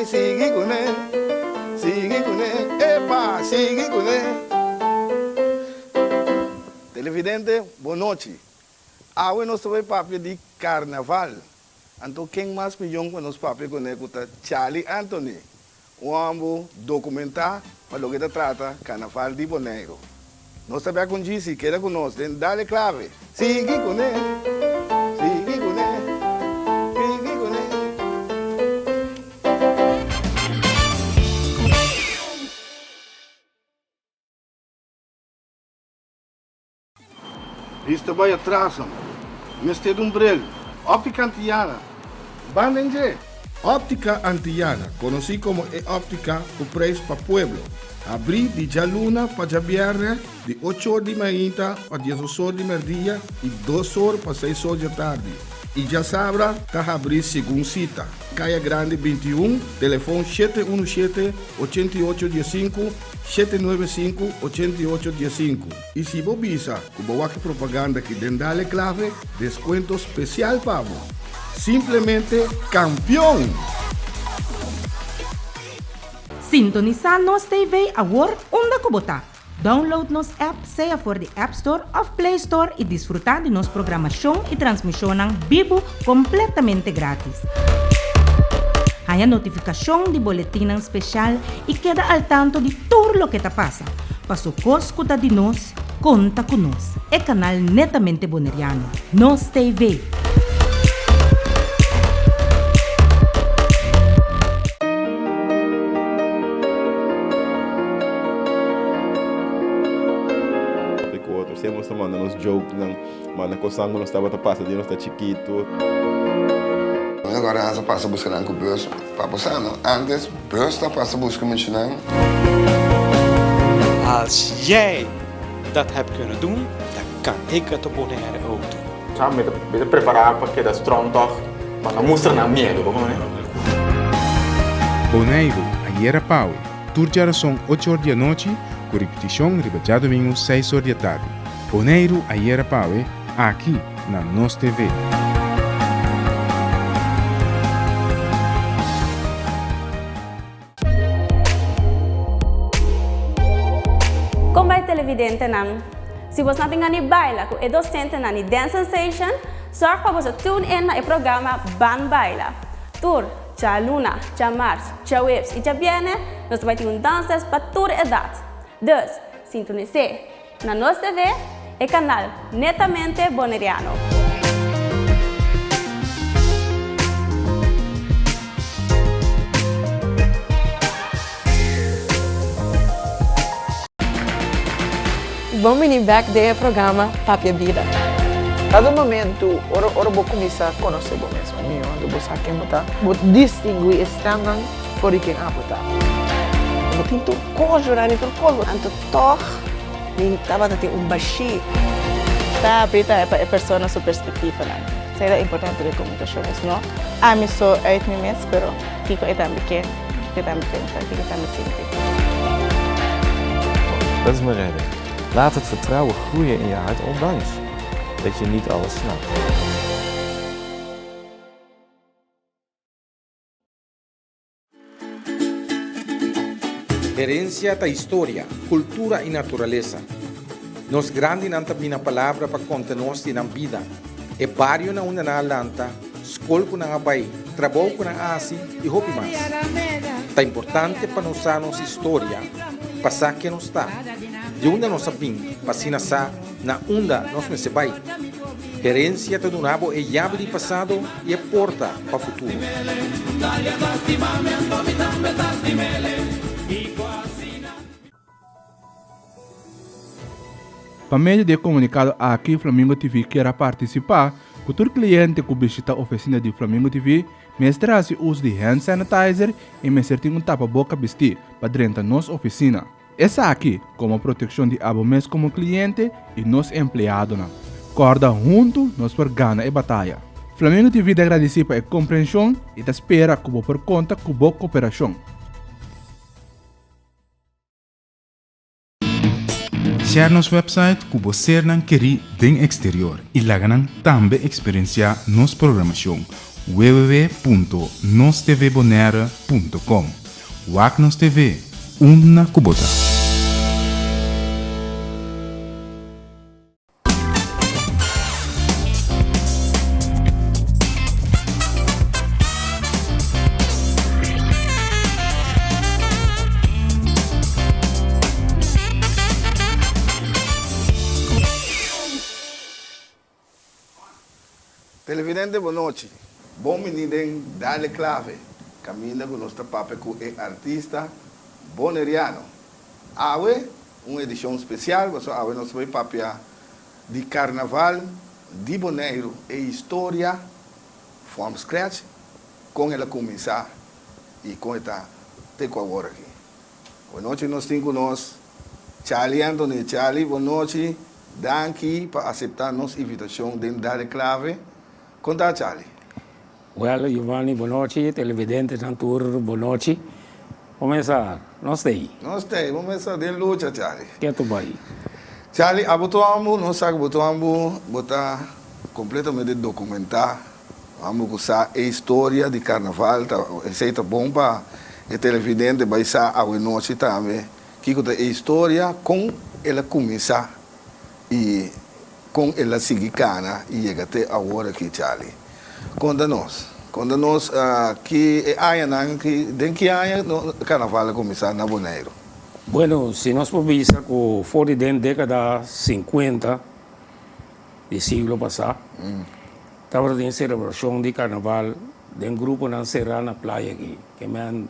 Ei, sigui kuné, sigui kuné, epa, sigui kuné. Televidente, bon nochi. Awe nos ta bai papia di Karnaval. Anto ken mas miyon pa nos papia kuné ku ta Charlie Anthony, un hòmber dokumentá pa loke ta trata Karnaval di Boneiru. Nos ta bek un djisi, keda ku nos den Dale Clave. Sigui kuné, sigui kuné, sigui kuné. Bista bai atras nan. Mester di un bril. Optica Antillana. Ban den dje! Optica Antillana, conoci como e optica cu prijs pa pueblo, habri di djaluna pa djabierne di ocho or di mainta pa diesdos or di merdia y dos or pa seis or djatardi y djasabra ta habri segun cita. Caya Grandi 21, telefon 717 88 15, 795 88 15. Y si bo bisa cu bo wak e propaganda aki den Dale Clave, descuento special pa bo. Simplemente campeon! Sintonisá Nos TV awor unda ku bo ta. Download nos app sea for di App Store òf Play Store i disfrutá di nos programashon i transmishonnan bibu kompletamente grátis. Haña notifikashon di boletinnan speshal i keda al tanto di tur loke ta pasa. Paso kos ku ta di nos, konta ku nos. E kanal netamente boneriano. Nos TV. Ku otro. Siempre nos ta manda nos jokenan, manda kosnan ku nos tabata pasa di nos ta chikitu. Nos agora a pasa buska nan ku bus. Pa bo sa no, antes bus ta pasa buska muchanan. Als jij dat hebt kunnen doen, dan kan ik het op Bonaire ook doen. Sa mi ta mi ta prepará pa keda strong tòg, pa no mustra nan miedu, bo kono? Boneiru, ayera pawe, tur djarason ocho or di anochi, ku ripitishon riba djadumingu seis or di atardi. Boneiru, ayera pawe, aki na Nos TV. Kon bai televidentenan? Si bos no tin gana di baila ku e dosentenan di Dance Sensation, sòrg pa boso tune in na e programa Ban Baila. Tur djaluna, djamars, djaweps i djabièrnè nos ta bai tin un dansles pa tur edat. Dus, sintonis'é Na Nos TV, e kanal netamente Boneriano. Bon bini bek den e programa Papia Bida. Kada momentu ora ora bo kuminsá konosé bo mes mihó, anto bo sa ken bo ta, bo distinguí e stemnan for di ken abo ta. Bo tin tur kos, Jurani, tur kos. Anto Tòg mi tabata tin un bashí. Ta habrí tambe pa e persona su perspektivanan. Esei ta importante den komunikashon, es no ami so uit mi mes, pero kiko e tambe ke, kiko e tambe pensa, kiko e tambe sinti. Dat is mijn redding. Laat het vertrouwen groeien in je hart ondanks dat je niet alles snapt. Herencia ta historia, cultura y naturalesa. Nos grandinan ta bina palabra pa conta nos di nan bida, e bario na unda nan a lanta, scol cu nan a bay, trabou cu nan a haci y hopi mas. Ta importante pa nos sa nos historia pa sa ken nos ta, di unda nos a bin pa asina sa na unda nos mester bay. Herencia ta duna bo e yabi di pasado y e porta pa futuro. Pa medio di e komunikado aki Flamingo TV kier a partisipá ku tur kliente ku bishita ofisina di Flamingo TV mester hasi uso di hand sanitizer i mester tin un tapaboka bistí pa drenta nos ofisina. Esaki komo protekshon di abo mes komo kliente i nos empleadonan. Kòrda huntu nos por gana e bataya. Flamingo TV ta gradisí pa e komprenshon i ta spera ku bo por konta ku bo koperashon. Share nos website ku bo sernan kerí den eksterior i laga nan tambe eksperensiá nos programashon. www.nostvbonaire.com. Wak Nos TV, unda ku bo ta. Televidente bon nochi. Bon bini den Dale Clave, caminda cu nos ta papia cu e artista Boneriano. Awe un edicion special pasobra awe nos ta bay papia di Carnaval di Boneiru, e historia from scratch, con el a cuminsa y con e ta te cu awor aki. Bon nochi nos tin cu nos Charlie Anthony. Charlie bon nochi, danki pa acepta nos invitacion den Dale Clave. Con ta Charlie? Well Giovanni bon nochi, televidentenan tur bon nochi. Bo mesa nos ta ei. Nos ta ei, bo mesa den lucha Charlie. Ketu bai. Charlie abo tur ambu nos sa cu bo tur ambu bo ta completamente documenta Amo cu sa e historia di carnaval ta esey ta bon pa e televidente bay sa awe nochi tambe kico ta e historia con el a cuminsa y con el a sigui cana y yega te awor aki Charlie conta nos conta nos ki e añanan ki den ki aña carnaval a cuminsa na Boneiru. Bueno si nos por bisa cu for di den decada cincuenta di siglo pasá, tabata tin selebrashon di karnaval den gruponan será na playa aki. Ke men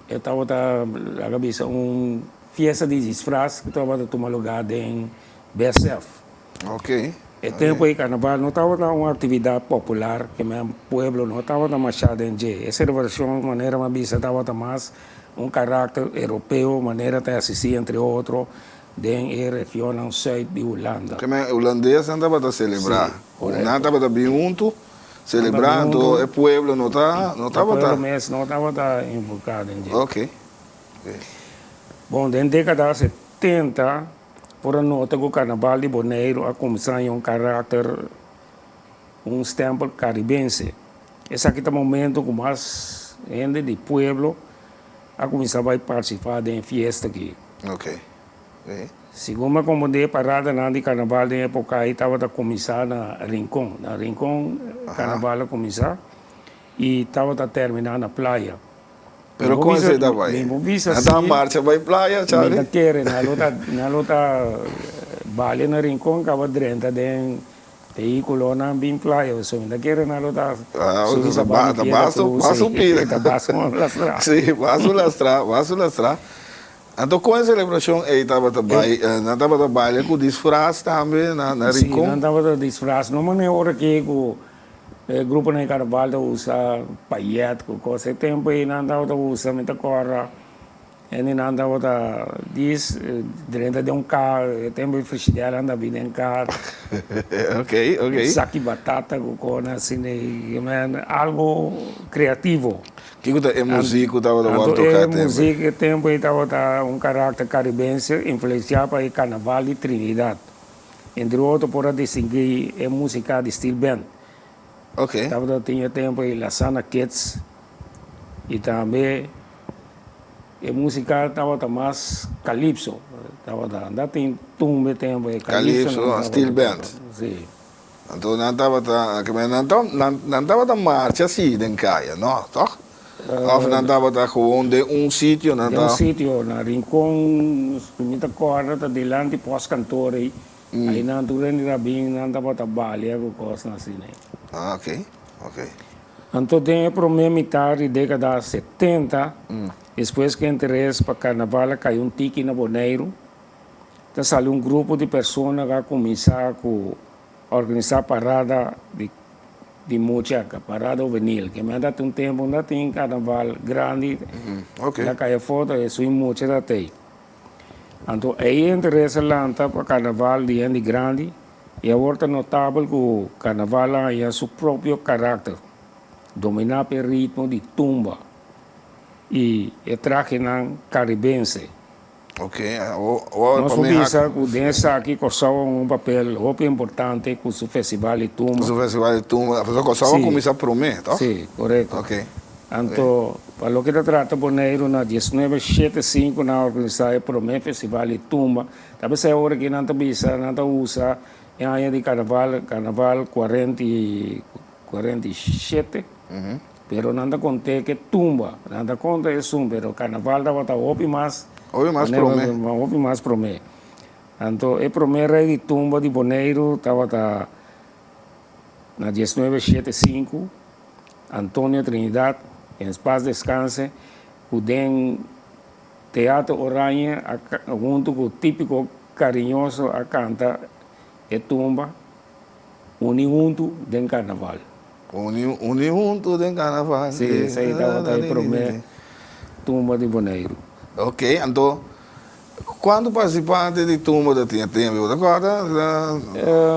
e tabata laga bisa un fiesta di disfras ku tabata tuma lugá den BSF. E tempu ei karnaval no tabata un aktividat popular, ke men pueblo no tabata mashá den dje. E selebrashon manera mi a bisa tabata mas un karakter europeo manera ta asistí entre otro Den e regionnan sùit di Hulanda. Ke men hulandesnan tabata selebrá. Nan tabata bin huntu selebrá, anto e pueblo no ta no tabata. E pueblo mes no tabata involukrá den dje. Oke. Bon, den dékada setenta por a nota ku karnaval di Boneiru a kuminsá haña un karakter, un stèmpel karibense. Esaki ta momento ku mas hende di pueblo a kuminsá bai partisipá den e fiesta aki. Ok. Segun mi a komprendé, paradanan di karnaval den epoka ei tabata kuminsá na Rincon. Na Rincon karnaval a kuminsá i tabata terminá na playa. Pero kon esei ta bai? Mi por bisa Nan ta marcha bai playa, Charlie? Mi ta kere nan lo ta nan lo ta balia na Rincon kaba drenta den Vehículonan bin playa pasobra mi ta kere nan lo ta subi sa banda piedra cruz ta baso lastra. Si, baso lastra, baso lastra. Anto kon e selebrashon ei tabata bai? Nan tabata baila ku disfras tambe na Rincon? Si, nan tabata disfras. No manera ora ke ku e gruponan di karnaval ta usa payèt ku kos. E tempu ei nan tabata usa, mi ta kòrda. Hende nan tabata dis drenta den un kar, e tempo e frigidaire anda bin den kar. Ok, ok. Saki batata ku kona asina i men algo kreativo. Kiko ta e muzik ku tabata wòrdu toká e tempo ei? E muzik e tempo ei tabata un karakter karibense influensiá pa e karnaval di Trinidad. Entre otro por a distinguí e músika di steel band. Ok. Tabata tin e tempo ei Lasana Kids i tambe. E musica tabata mas calypso, tabata anda tin tumbe tempo e calypso. Calypso, steel band. Si. Anto nan tabata, nan nan tabata marcha si den caya, no, toch? Of nan tabata gewoon den un sitio nan ta. Den un sitio, na Rincon, mi ta corda ta dilanti postkantoor ei, ei nan tur hende ta bin, nan tabata balia cu cosnan asina. Ah, ok, ok. Anto den e promé mitar di dékada setenta, despues ku e interes pa karnaval a kai un tiki na Boneiru, ta sali un grupo di persona ku a kuminsá ku organisá parada di di mucha, parada hubenil. Ke mei ta un tempu no tin karnaval grandi, el a kai afó, ta esun mucha ta tei. Anto ei e interes a lanta pa karnaval di hende grandi. I awor ta notabel ku karnaval a haña su propio karakter, dominá pa e ritmo di tumba i e trahenan karibense. Ok, awor Nos pa por mi hak. bisa ku den esaki Kòrsou a hunga un papel hopi importante ku su festival di tumba. Su festival di tumba, pasobra Kòrsou a Sí. kuminsá promé, tòg? Sí, korekto. Ok. Anto, pa loke ta trata Boneiru na diesnuebe shete sinku nan a organisá e promé festival di tumba. Ta p'esei ora ki nan ta bisa, nan ta usa e aña di karnaval, karnaval 47, pero nan ta kont'é ke tumba, nan ta konta esun, pero karnaval tabata hopi mas, Hopi mas promé. Hopi mas promé. Anto e promé rei di tumba di Boneiru tabata na diesnuebe shete sinku, Antonio Trinidad, en paz descanse, ku den Teatro Oranje a huntu ku Típico Cariñoso a kanta e tumba Uni Huntu den Karnaval. Uni uni huntu den karnaval. Sí, esei tabata e promé tumba di Boneiru. Ok, anto kuantu partisipante di tumba ta tin e tempu? Bo ta kòrda?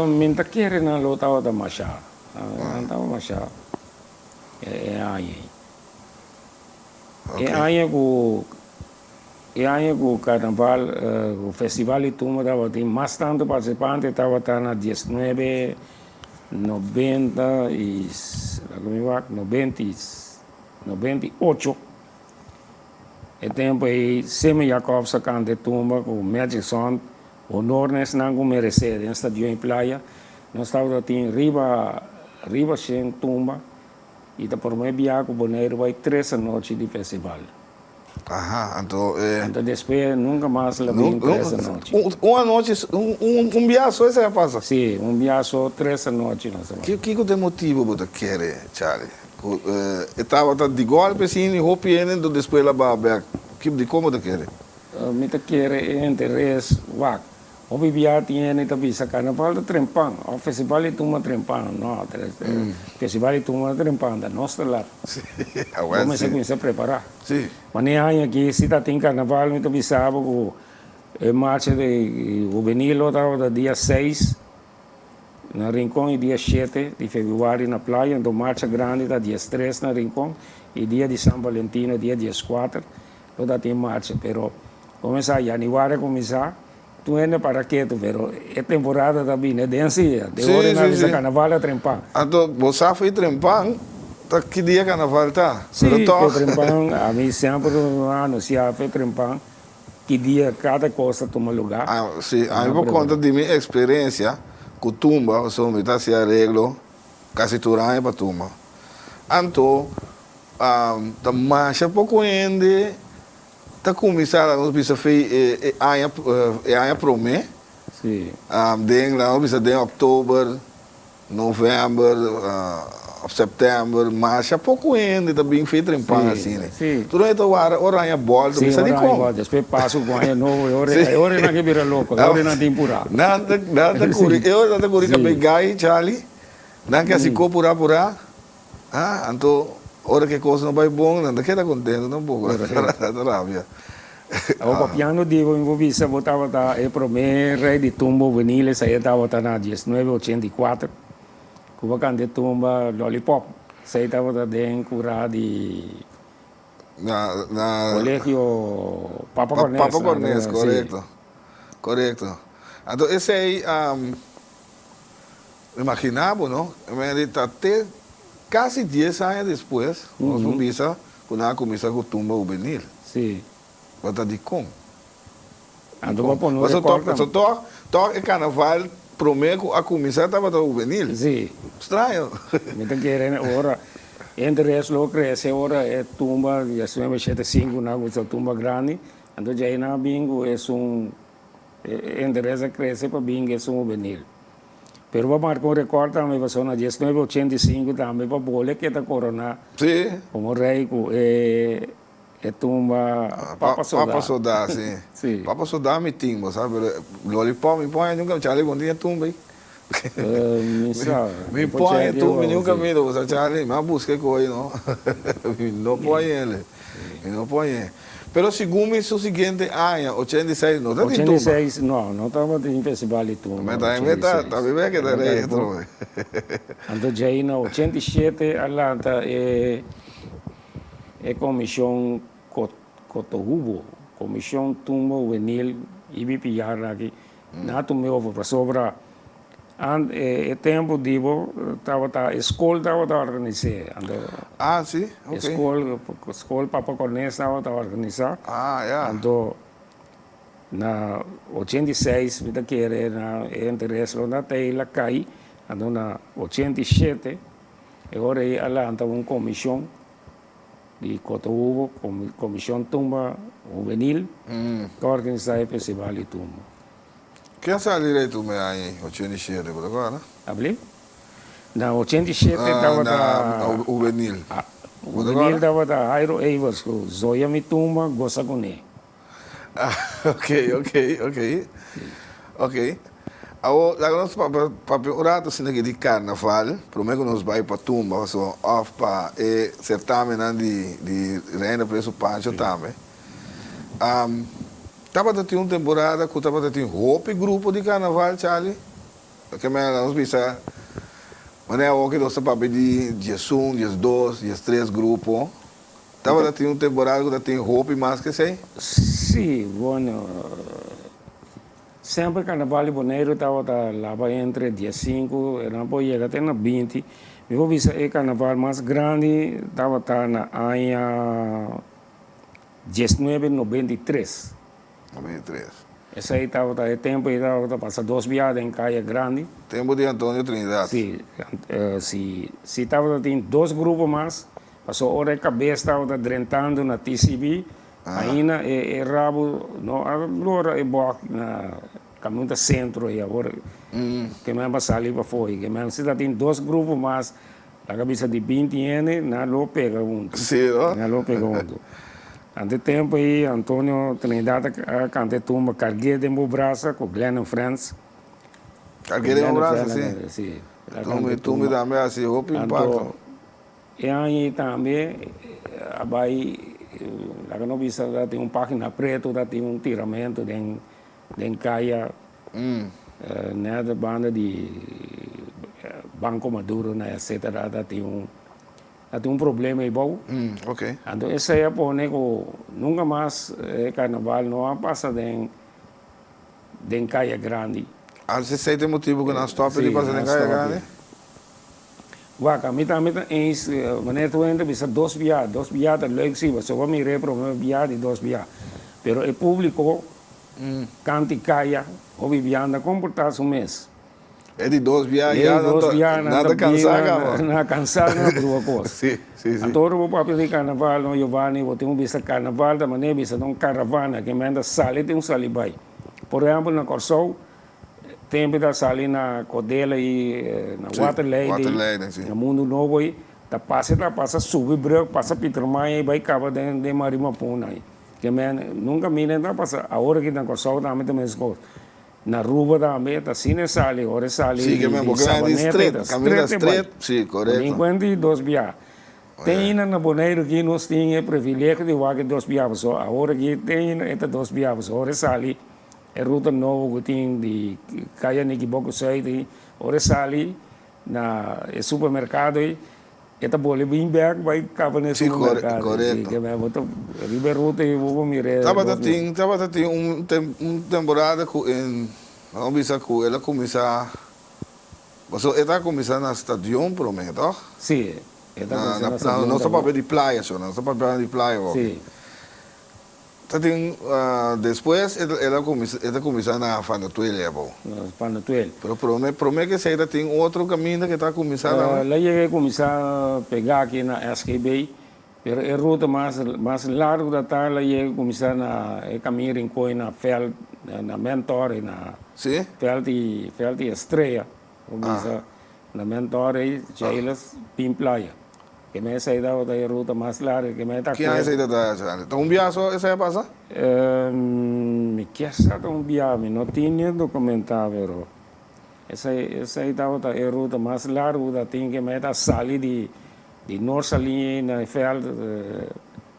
Mi no ta kere nan lo tabata mashá. Nan tabata mashá e aña ei. E aña ku e aña ku karnaval ku festival di tumba tabatin mas tantu partisipante tabata na diesnuebe nobenta i laga mi wak nobenta i nobenta i ocho. E tempu ei Semi Jacobs a kanta e tumba ku Magic Son honor na esnan ku meresé den Stadion i Playa. Nos tabata tin riba riba shen tumba. I ta promé bia ku Boneiru bai tres anochi di festival. Aha, anto e. Anto despues nunka mas la bin tres anochi. Un anochi, un bia so esei a pasa? Sí, un bia so tres anochi nos a bai. Kiko ta e motibu bo ta kere, Charlie? Ku e tabata di gòlpe asina i hopi hende anto despues el a baha bèk. Dikon bo ta kere? Mi ta kere e interes wak. Hopi bia tin hende ta bisa carnaval ta trempan of festival di tumba trempan. No, festival di tumba ta trempan, ta nos ta lat. Bo mester cuminsa prepara. Mane aña aki si ta tin carnaval mi ta bisa bo cu e marcha di hubenil lo tabata dia seis na Rincon y dia shete di februari na Playa. Enton marcha grandi ta diestres na Rincon y dia di San Valentino dia diescuater lo ta tin marcha. Pero Kuminsá yanüari a kuminsá, tur hende para ketu, pero e temporada ta bini den sia. Den ora nan bisa karnaval a trempan. Anto bo sa for e trempan ta ki dia karnaval ta? Si, e trempan, ami semper a anunsiá for e trempan ki dia kada kos ta tuma lugá. Si, ami por konta di mi eksperensia ku tumba, pasobra mi ta hasi areglo kasi tur aña pa tumba. Anto ta masha poko hende Ta kuminsá laga nos bisa fe e aña e aña promé. Sí. Den laga nos bisa den òktober, novèmber òf sèptèmber masha poko hende ta bin fe trempan asina. Sí. Tur hende ta wara ora aña bòlta Sí, bisa ora aña dikon. bòlta. Despues paso ku aña nobo e ora e ora nan ke bira loko e ora nan tin purá. Nan ta nan ta kuri e ora nan ta kuri kabei gai Charlie nan ke hasi ko purá purá. Ah, anto ora ku e kos no bai bon, nan ta keda kontentu tampoko, nan ta rabia. Awor papiando di bo, mi por bisa bo tabata e promé rei di tumba hubenil, esei tabata na diesnuebe ochenta i kuater, ku bo a kanta e tumba Lollipop, esei tabata den kurá di Na, na. Kolegio Papa Cornes. Papa Cornes, korekto, korekto. Anto esei. Imagina bo no, Mary ta te casi dies aña despues nos por bisa cu nan a cuminsa cu tumba hubenil. Sí. Bo ta dicon? Anto bo a pone un record tambe. Pasobra toch, toch e carnaval prome cu a cuminsa tabata hubenil. Sí. Straño. Mi ta kere ora e interes lo crece ora e tumba diecinuebe shete sinku nan a cuminsa tumba grandi, anto djey nan a bin cu esun E interes a crece pa bin esun hubenil. Pero pa marca un record tambe pasobra na diesnuebe ochenta i sinku tambe pa bole keda corona como rey cu e e tumba Papa Soda. Papa Soda, si. Si. Papa Soda mi tin, bo sa, pero Lollipop mi pon nunca, Charlie bo no tin e tumba ey. Mi sa. Mi pon e tumba mi nunca mira, bo sa Charlie, mi a busca e coy no, mi no pon ele, mi no pon e. Pero segun mi su siguiente aña, 86, no ta tin tumba. 86, no, no tabatin festival di tumba. Me ta, me ta, ta mi ke ta registro. Anto djei na 87 a lanta e e comision Cotohubo. Komishon Tumba Hubenil IBPR aki nan a tuma e over pasobra ant e tempu di bo tabata e skol tabata organis'é anto Ah si, e skol skol Papa Cornes tabata organisá Ah ya. Anto na 86 mi ta kere na e interes lo na ta el a kai anto na 87 e ora ei a lanta un komishon di Kotohubo, Komishon Tumba Hubenil, ta organisá e festival di tumba. Ken a sali rei tumba e aña ei, 87, bo ta kòrda? Abli? Na 87 tabata. Na Hubenil. Hubenil tabata Jairo Evers ku Zoya Mi Tumba Gosa Kuné. Ah, ok, ok, ok. Ok. Awor, laga nos papia, papia un rato asina aki di karnaval, promé ku nos bai pa tumba paso òf pa e sertamennan di, di Reina Preso Pancho tambe. Am, tabata tin un temporada ku tabata tin hopi grupo di karnaval, Charlie. Loke mi a nos bisa, manera awor ku nos ta papia di diesun, diesdos, diestres grupo. Tabata tin un temporada ku ta tin hopi mas ke esei? Sí, bueno, semper Karnaval di Boneiru tabata laba entre diesinku, e nan por yega te na binti. Mi por bisa e karnaval mas grandi tabata na aña diesnuebe 93. 93. Esei tabata e tempu ei tabata pasa dos biaha den Kaya Grandi. Tempu di Antonio Trinidad. Sí, si, si tabata tin dos grupo mas, pasobra ora e kabes tabata drentando na TCB, ainda e e rabu no a lora e bòk na kaminda sentro ei awor ke men a sali pafó ei. Ke men si tatin dos grupo mas, laga bisa di binti hende, nan lo pega huntu. Sí, no? Nan lo pega huntu. Ante tempo ei Antonio Trinidad a canta e tumba Cargué den bo brasa cu Glenn and Friends. Cargué den bo brasa, si. Si. Tumba, e tumba tambe a haci hopi impacto. Anto e aña ei tambe a bay, laga no bisa ta tin un pagina preto, ta tin un tiramento den den caya net banda di Banco Maduro na etcetera ta tin un. A tin un problema ei bou. Anto esei a pone ku nunka mas e karnaval no a pasa den den Kaya Grandi. Antes esei ta e motibu ku nan stòp di pasa den Kaya Grandi? Wak, ami tambe ta eens, manera tur hende ta bisa dos bia, dos bia ta leuk si, pasobra bo a mira e prome bia di dos bia. Pero e públiko kanti kaya hopi bia no ta komportá su mes. E di dos bia ya nan ta nan ta kansa kaba. Nan a kansa nan a proba kos. Si, si, si. Anto ora bo papia di karnaval no Giovanni bo tin un bista karnaval ta manera bisa ta un karavana ke men ta sali tin un sali bai. Por ehempel na Kòrsou tempu ta sali na Kodela i na Waterleiding si. Na Mundu Nobo ei ta pasa ta pasa subi brug pasa Pietermaai ei bai kaba den den Marimapuna ei. Ke men nunka mira ta pasa awor aki na Kòrsou tambe ta mes kos. Na Aruba tambe ta asina e sali, ora e sali Sí, ke men di bo keda di Sabaneta stret, ta kaminda stret e stret, bai. sí, korekto. Bo tin kuenta di dos bia. Te ainda na Boneiru aki nos tin e privilegio di wak e dos bia pasobra awor aki te ainda e ta dos bia pasobra ora e sali e ruta nobo ku tin di Kaya Nikiboko Zuid ei, ora e sali na e supermerkado ei E ta bole bin bek bai kaba na e Sí, kore, supermerkado. Sí, korekto. ke men bo ta riba e ruta ei bo por mira e Tabata dos tin, tabata tin un tem, un temporada ku en, laga bisa ku el a kuminsá, pasobra e ta kuminsá na stadion promé, tòg? Sí, e ta Na, kuminsá na, na na, stadion nos ta tambe. papia di playa so, nos ta papia di playa hopi. Sí. Ta tin, despues e ta, el a kuminsá, e ta kuminsá na Van der Tweel abou. Na Van der Tweel. Pero promé, promé ke esei ta tin otro kaminda ke ta kuminsá tambe? El a yega e kuminsá pegá aki na SGB, pero e ruta mas, mas largu ta ta el a yega e kuminsá na e kaminda Rincon na Veld, na Mentor i na Sí? Veld i, Veld i Estrella, bo bisa na Mentor ei, Jailes, bin Playa. Ke men esei tabata e ruta mas largu, ke men ta Ki aña esei ta ta, Charlie? Ta un bia so esei a pasa? Mi ke sa ta un bia, mi no tin ni dokumentá, pero esei esei tabata e ruta mas largu ta tin ke men ta sali di di Noord Saliña ei na e vèlt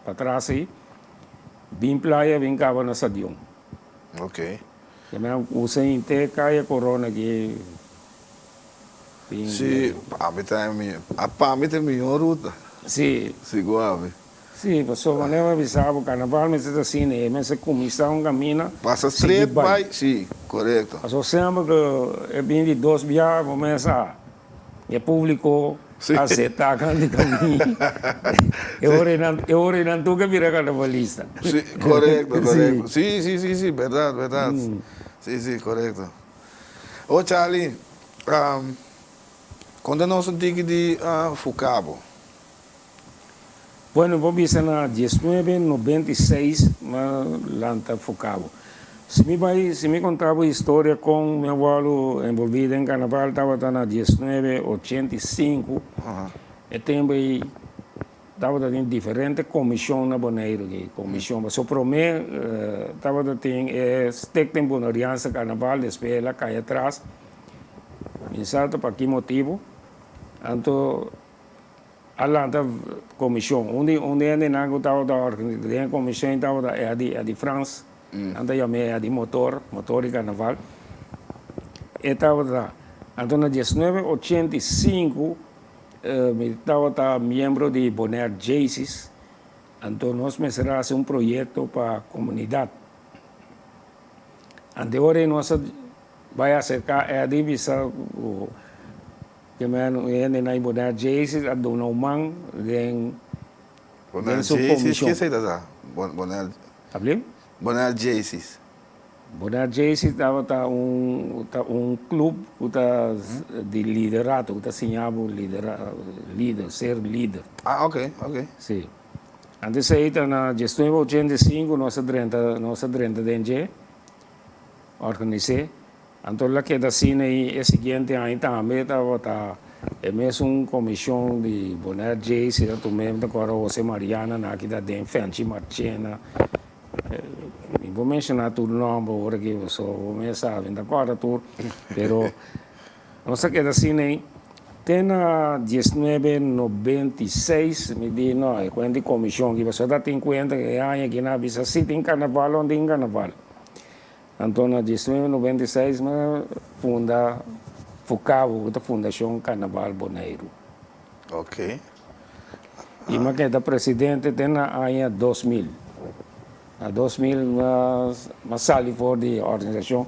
patras ei, bin playa bin kaba na stadion. Ok. Ke men a usa henter Kaya Corona aki. Sí, pa mi ta e mi, pa mi ta e mihó ruta. Sí. Sí ku ami. Sí, pasobra manera mi a bisa bo, karnaval mester ta asina, e mester kuminsá un kaminda, Pasa sigui straight bai. bai, sí, korekto. Pasobra semper ku e bin di dos biaha bo mes a e públiko aseptá kan di kaminda. E ora einan, e ora einan tur ke bira karnavalista. Sí, korekto, korekto. Sí, sí, sí, sí, bèrdat, bèrdat. Sí, sí, korekto. O Charlie, konta nos un tiki di Fukabo. Bueno, bo bisa na diesnuebe nobenta i seis m'a lanta Fukabo. Si mi bai, si mi konta bo historia kon mi a wòrdu envolví den karnaval tabata na diesnuebe ochenta i sinku, e tempu ei tabata tin diferente komishon na Boneiru aki, komishon, pasobra promé tabata tin e Stichting Boneriaanse Carnaval, despues el a kai atras, mi sa ta pa ki motibu, anto A lanta komishon. Un di un di hendenan ku tabata organisa den e komishon tabata Eddy, Eddy Frans. Nan ta yam'é Eddy Motor, Motor di Karnaval. E tabata. Anto na diesnuebe ochenta i sinku mi tabata miembro di Bonaire Jaycees. Anto nos mester a hasi un proyekto pa komunidat. Ante ora ei nos a bai aserká Eddy bisa ku. Ke men un hende na Bonaire Jaycees a duna un man den Bonaire den su Jaycees, komishon. ke esei ta sa? Bonaire Abli? Bonaire Jaycees. Bonaire Jaycees tabata un ta un club ku ta di liderato, ku ta siña bo lidera lider, ser lider. Ah, ok, ok. Si. Anto esei ta na diesnuebe ochenta i sinku nos a drenta nos a drenta den dje, organis'é. Anto la keda asina i e siguiente aña tambe tabata e mesun komishon di Bonaire Jaycees a tum'é, mi ta kòrda Jose Mariana nan aki ta den, Fenchi Marchena, mi por menshoná tur nòmber ora aki pasobra bo mes sabi, mi ta kòrda tur, pero nos a keda asina ei te na diesnuebe nobenta i seis mi di no e kuenta di komishon aki pasobra ta tin kuenta ku e aña aki nan a bisa si tin karnaval o no tin karnaval. Anto na diesnuebe nobenta i seis mi a funda Fukabo ku ta Fundashon Karnaval Boneiru. Ok. I mi a keda presidente te na aña 2000. Na 2000 mi a sali for di organisashon,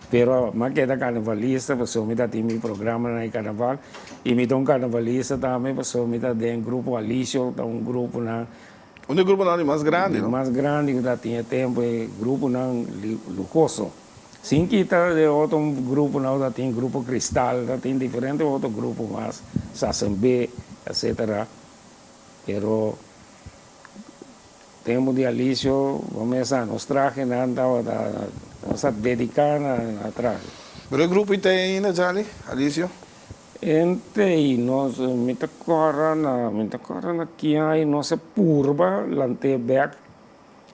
pero mi a keda karnavalista pasobra mi ta tin mi programanan di karnaval i mi ta un karnavalista tambe pasobra mi ta den grupo Alicio, ta un gruponan Un di e gruponan di mas grandi, no? Di mas grandi ku ta tin e tempu, e gruponan luhoso. Sin kita e otro gruponan ku ta tin, Grupo Cristal, ta tin diferente otro grupo mas, Sasenbe, etcetera. Pero tempu di Alicio, bo mes sa, nos trahenan tabata, nos a dedica na trahe. Pero e grupo ei ta ei ainda, Charlie, Alicio? Entei nos, mi ta kòrda na, mi ta kòrda na ki aña nos a purba lant'é bèk.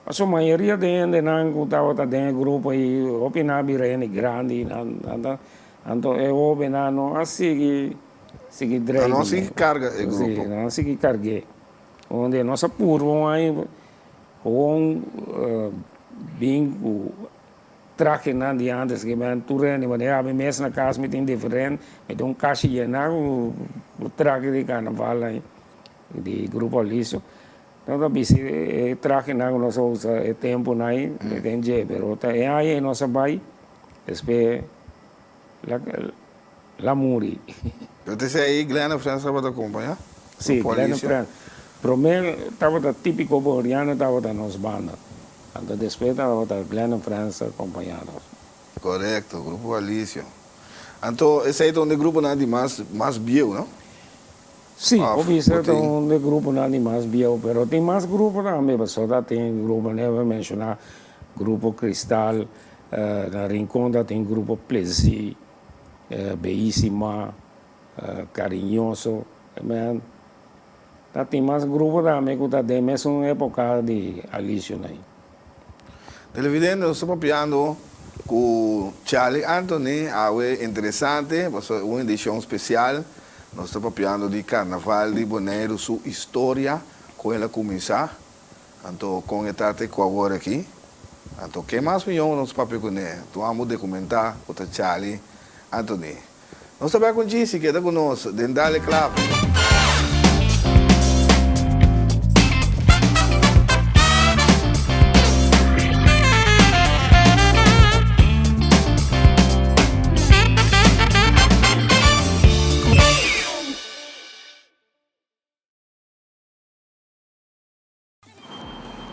Pasobra mayoria di hendenan ku tabata den e grupo ei, hopi nan a bira hende grandi, nan nan ta, anto e hóbennan no a sigui, sigui drei Nan no a kuné. sigui karga e Sí, grupo. nan a sigui karg'é. Unda nos a purba un aña, gewoon bin ku. Trahenan di antes ke men tur hende manera ami mes na kas mi tin diferente mi tin un kashi yena ku trahe di karnaval ai di grupo Aliso nos ta bisti e trahenan ku nos a usa e tempunan ai mi tin dje pero ta e aña ei nos a bai despues la muri. Pero ta esei Glenn en Friends tabata kompaña? Si, Glenn en Friends. Prome tabata Típico Boneriano tabata nos banda. Anto despues tabata Glenn en Friends a kompaña nos. Korekto, Grupo Alicio. Anto esei ta un di e gruponan di mas mas bieu, no? Si, Of bo bisa bo ta tin. un di e gruponan di mas bieu, pero tin mas grupo tambe, pasobra ta tin grupo, manera bo a menshoná, Grupo Cristal, na Rincon ta tin Grupo Plezi, Beyísima, Cariñoso, men ta tin mas grupo tambe cu ta den mesun epoca di Alicio nan. Televidente, nos ta papiando cu Charlie Anthony, awe interesante, pasobra un edicion special, nos ta papiando di Carnaval di Boneiru, su historia, con el a cuminsa. Anto kon e ta te ku awor aki? Anto ke mas mihó nos papia kuné? Tu amo dokumentá ku ta Charlie Anthony. Nos ta bek un djisi, keda ku nos den Dale Klave.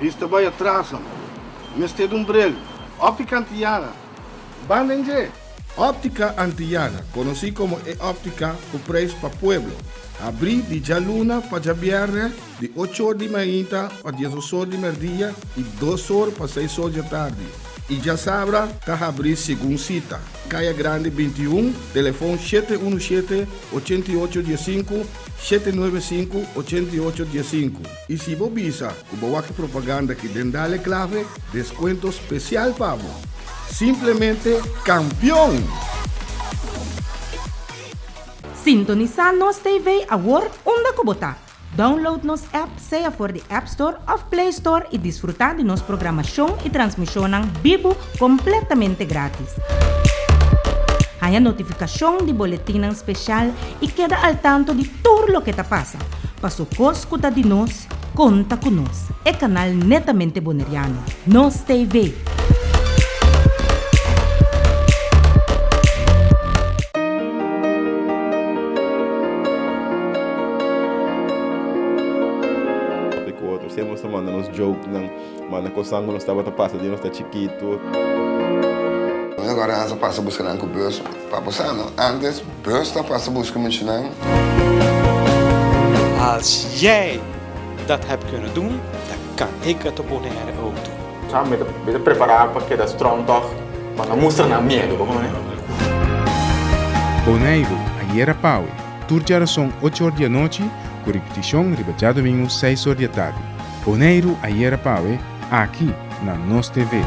Bista bai atras nan. Mester di un bril. Optica Antillana. Ban den dje! Optica Antillana, conoci como e optica cu prijs pa pueblo. Habri di djaluna pa djabierne di ocho or di mainta pa diesdos or di merdia y dos or pa seis or djatardi. Y djasabra ta habri segun cita. Kaya Grandi 21, telefon 717 88 15, 795 88 15. Y si bo bisa cu bo wak e propaganda aki den Dale Clave, descuento special pa bo. Simplemente campeon! Sintonisá Nos TV awor unda ku bo ta. Download nos app sea for di App Store òf Play Store i disfrutá di nos programashon i transmishonnan bibu kompletamente grátis. Haña notifikashon di boletinnan speshal i keda al tanto di tur loke ta pasa. Paso kos ku ta di nos, konta ku nos, e kanal netamente boneriano, Nos TV. Ku otro siempre nos ta manda nos jokenan, manda kosnan ku nos tabata pasa di nos ta chikitu. Agora nan sa pasa buska nan ku bus pa bo sa no antes bus ta pasa buska muchanan. Als jij dat hebt kunnen doen, dan kan ik het op Bonaire ook doen. Sa mi ta mi ta prepará pa keda strong tòg pa no mustra nan miedu bo kono. Boneiru, ayera pawe, tur djarason ocho or di anochi, ku ripitishon riba djadumingu seis or di atardi. Boneiru, ayera pawe, aki na Nos TV.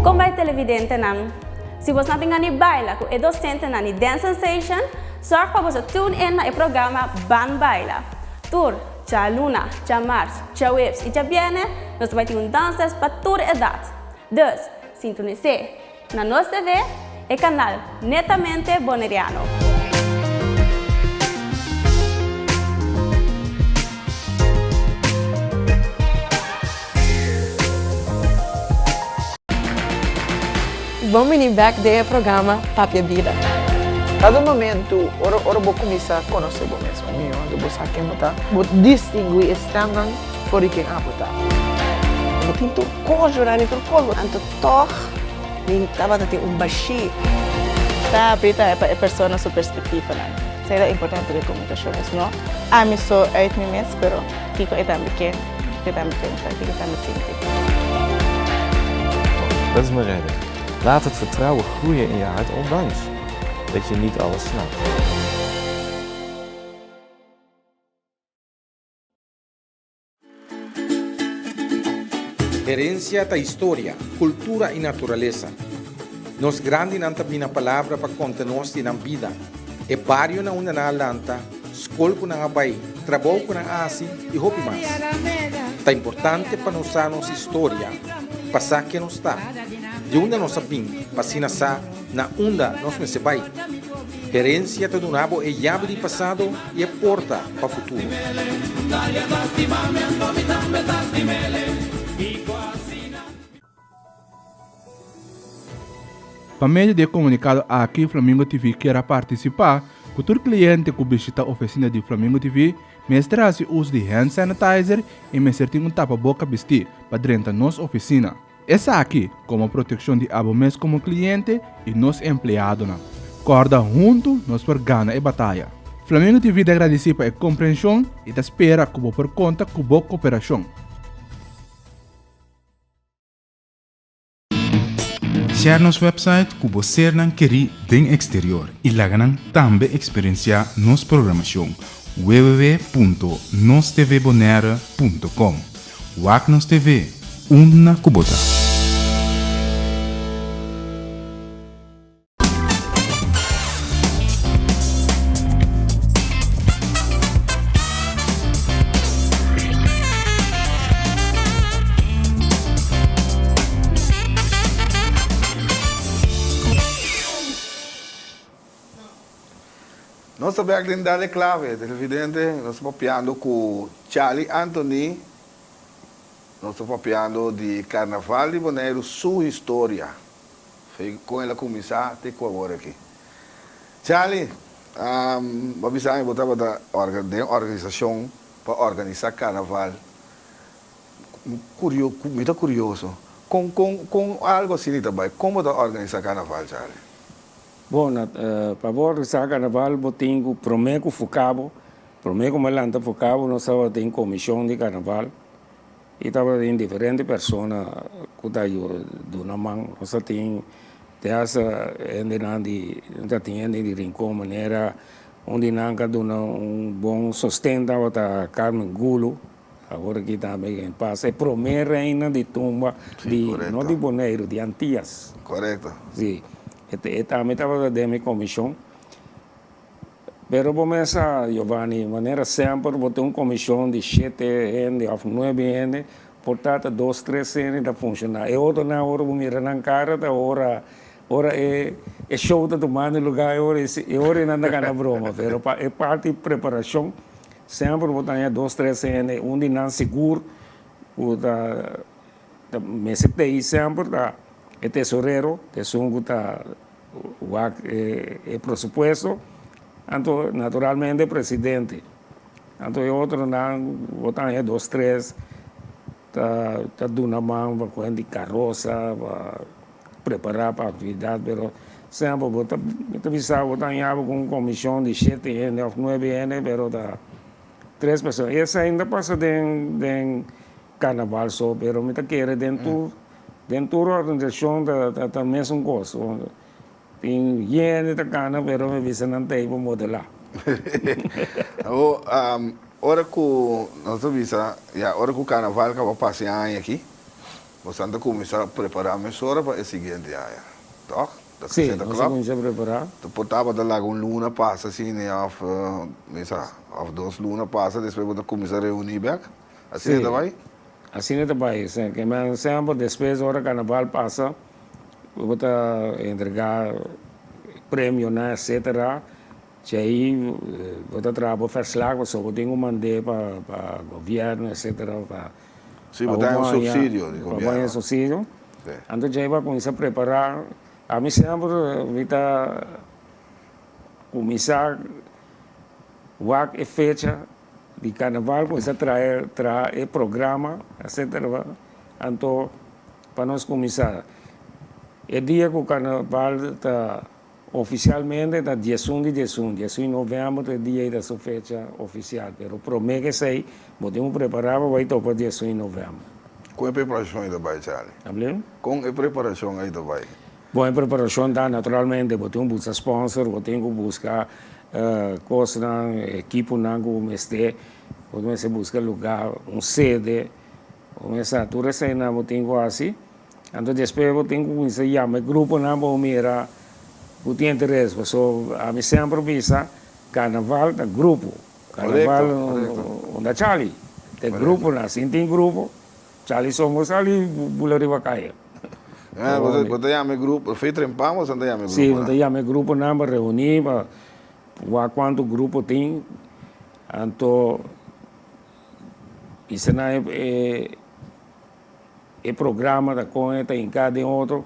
Kon bai televidentenan? Si bos no tin gana di baila ku e dosentenan di Dance Sensation, sòrg pa boso tune in na e programa Ban Baila. Tur djaluna, djamars, djaweps i djabièrnè nos ta bai tin un dansles pa tur edat. Dus, sintonis'é Na Nos TV, e kanal netamente boneriano. Bon bini bek den e programa Papia Bida. Cada momento ora ora bo cuminsa conoce bo mes mihor anto bo sa ken bo ta, bo distingui e stemnan for di ken abo ta. Bo tin tur cos Jurani tur cos anto Tòg mi tabata tin un bashí. Ta habrí ta pa e persona su perspektivanan. Esei ta importante den komunikashon es no ami so uit mi mes pero kiko e tambe ke, kiko e tambe pensa, kiko e tambe sinti. Dat is mijn reden. Laat het vertrouwen groeien in je hart ondanks dat je niet alles snapt. Herencia ta historia, cultura y naturalesa. Nos grandinan ta bina palabra pa conta nos di nan bida, e bario na unda nan a lanta, scol cu nan a bay, trabou cu nan a haci y hopi mas. Ta importante pa nos sa nos historia, pa sa ken nos ta, di unda nos a bin pa asina sa na unda nos mester bai. Herencia ta duna bo e yabi di pasado y e porta pa futuro. Pa medio di e komunikado aki Flamingo TV kier a partisipá ku tur kliente ku bishita ofisina di Flamingo TV mester hasi uso di hand sanitizer i mester tin un tapaboka bistí pa drenta nos ofisina. Esaki komo protekshon di abo mes komo kliente i nos empleadonan. Kòrda huntu nos por gana e bataya. Flamingo TV ta gradisí pa e komprenshon i ta spera ku bo por konta ku bo koperashon. Share nos website ku bo sernan kerí den eksterior i laga nan tambe eksperensiá nos programashon www.nostvbonaire.com. Wak nos TV, unda ku bo ta. Nos ta bek den Dale Clave, televidente, nos ta papiando ku Charlie Anthony, nos ta papiando di Carnaval di Boneiru su historia, fei kon el a kuminsá te ku awor aki. Charlie, bo a bisa mi bo tabata den organisashon pa organisá karnaval. Kurio, mi ta kurioso, kon kon kon algu asina ta bai? Kon bo ta organisá karnaval, Charlie? Bon, pa bo organisá karnaval bo tin ku promé ku fuká bo, promé ku mi a lanta fuká bo nos tabatin komishon di karnaval. I tabatin diferente persona ku ta yuda duna man. Nos ta tin te hasta hendenan di, nos ta tin hende di Rincon manera un di nan ka duna un bon sosten tabata Carmen Gulu, awor aki tambe en pas, e prome reina di tumba di, no di Boneiru, di Antias. Korekto. Si, e tambe tabata den mi komishon. Pero bo mes sa, Giovanni, manera semper bo tin un komishon di shete hende òf nuebe hende, por ta ta dos, tres hende ta funshoná. E otronan ora bo mira nan kara ta ora ora e e show ta tumando lugá e ora e ora nan ta gana broma. Pero pa e parti preparashon semper bo ta haña dos, tres hende, un di nan sigur ku ta ta mester t'ei semper ta e tesorero, ta esun ku ta Wak e presupuesto, anto naturalmente e presidente. Anto e otronan bo ta haña dos tres ta ta duna man pa kuent di karosa pa prepara pa aktividat pero semper bo ta mi ta bisa bo ta haña bo ku un komishon di shete hende òf nuebe hende pero ta tres persona. I esei no ta pasa den den Carnaval so, pero mi ta kere den tur den tur organisacion ta ta ta mesun cos. Tin hende ta cana pero mi bisa nan ta ey pa modela. Awo ora cu nos ta bisa ya ora cu carnaval caba pasa e aña aki bosan ta cuminsa prepara mesora pa e siguiente aña toch? Ta Sí, nos a cuminsa prepara. Ta por tabata laga un luna pasa asina of mi sa of dos luna pasa despues bo ta cuminsa reuni bek? Asina ta bai? Asina ta bai. Ke men semper despues ora karnaval pasa bo ta entrega premionan etcetera djei bo ta traha bo verslag pasobra bo tin ku mand'é pa pa gobierno etcetera pa Si bo ta haña un subsidio di gobierno. Pa bo haña subsidio. Anto djei bo a kuminsá prepará. Ami semper mi ta kuminsá wak e fecha Di carnaval cuminsa trae traha e programa etcetera anto pa nos cuminsa e dia cu carnaval ta oficialmente ta diesun di diesun, diesun di november ta e dia y ta su fecha oficial pero prome cu esey bo tin cu prepara pa bay topa diesun di november. Con e preparacion ey ta bay Charlie? Abli? Con e preparacion ey ta bay? Bon e preparacion ta naturalmente bo tin cu busca sponsor, bo tin cu busca cosnan, equiponan cu bo mester, bo mester busca lugar, un sede, bo mester tur eseinan bo tin cu haci. Anto despues bo tin cu cuminsa yama e gruponan pa bo mira cu tin interes, pasobra ami semper bisa carnaval ta grupo, carnaval no ta chali, ta e gruponan, sin tin grupo. Chali son bo sali bula riba kaya. Bo ta yama e grupo, fe trempan bo ta yama e grupo? Si, bo ta yama e gruponan pa reuni pa wak kuantu grupo tin. Anto bisa nan e programa ta kon e ta hinka den otro.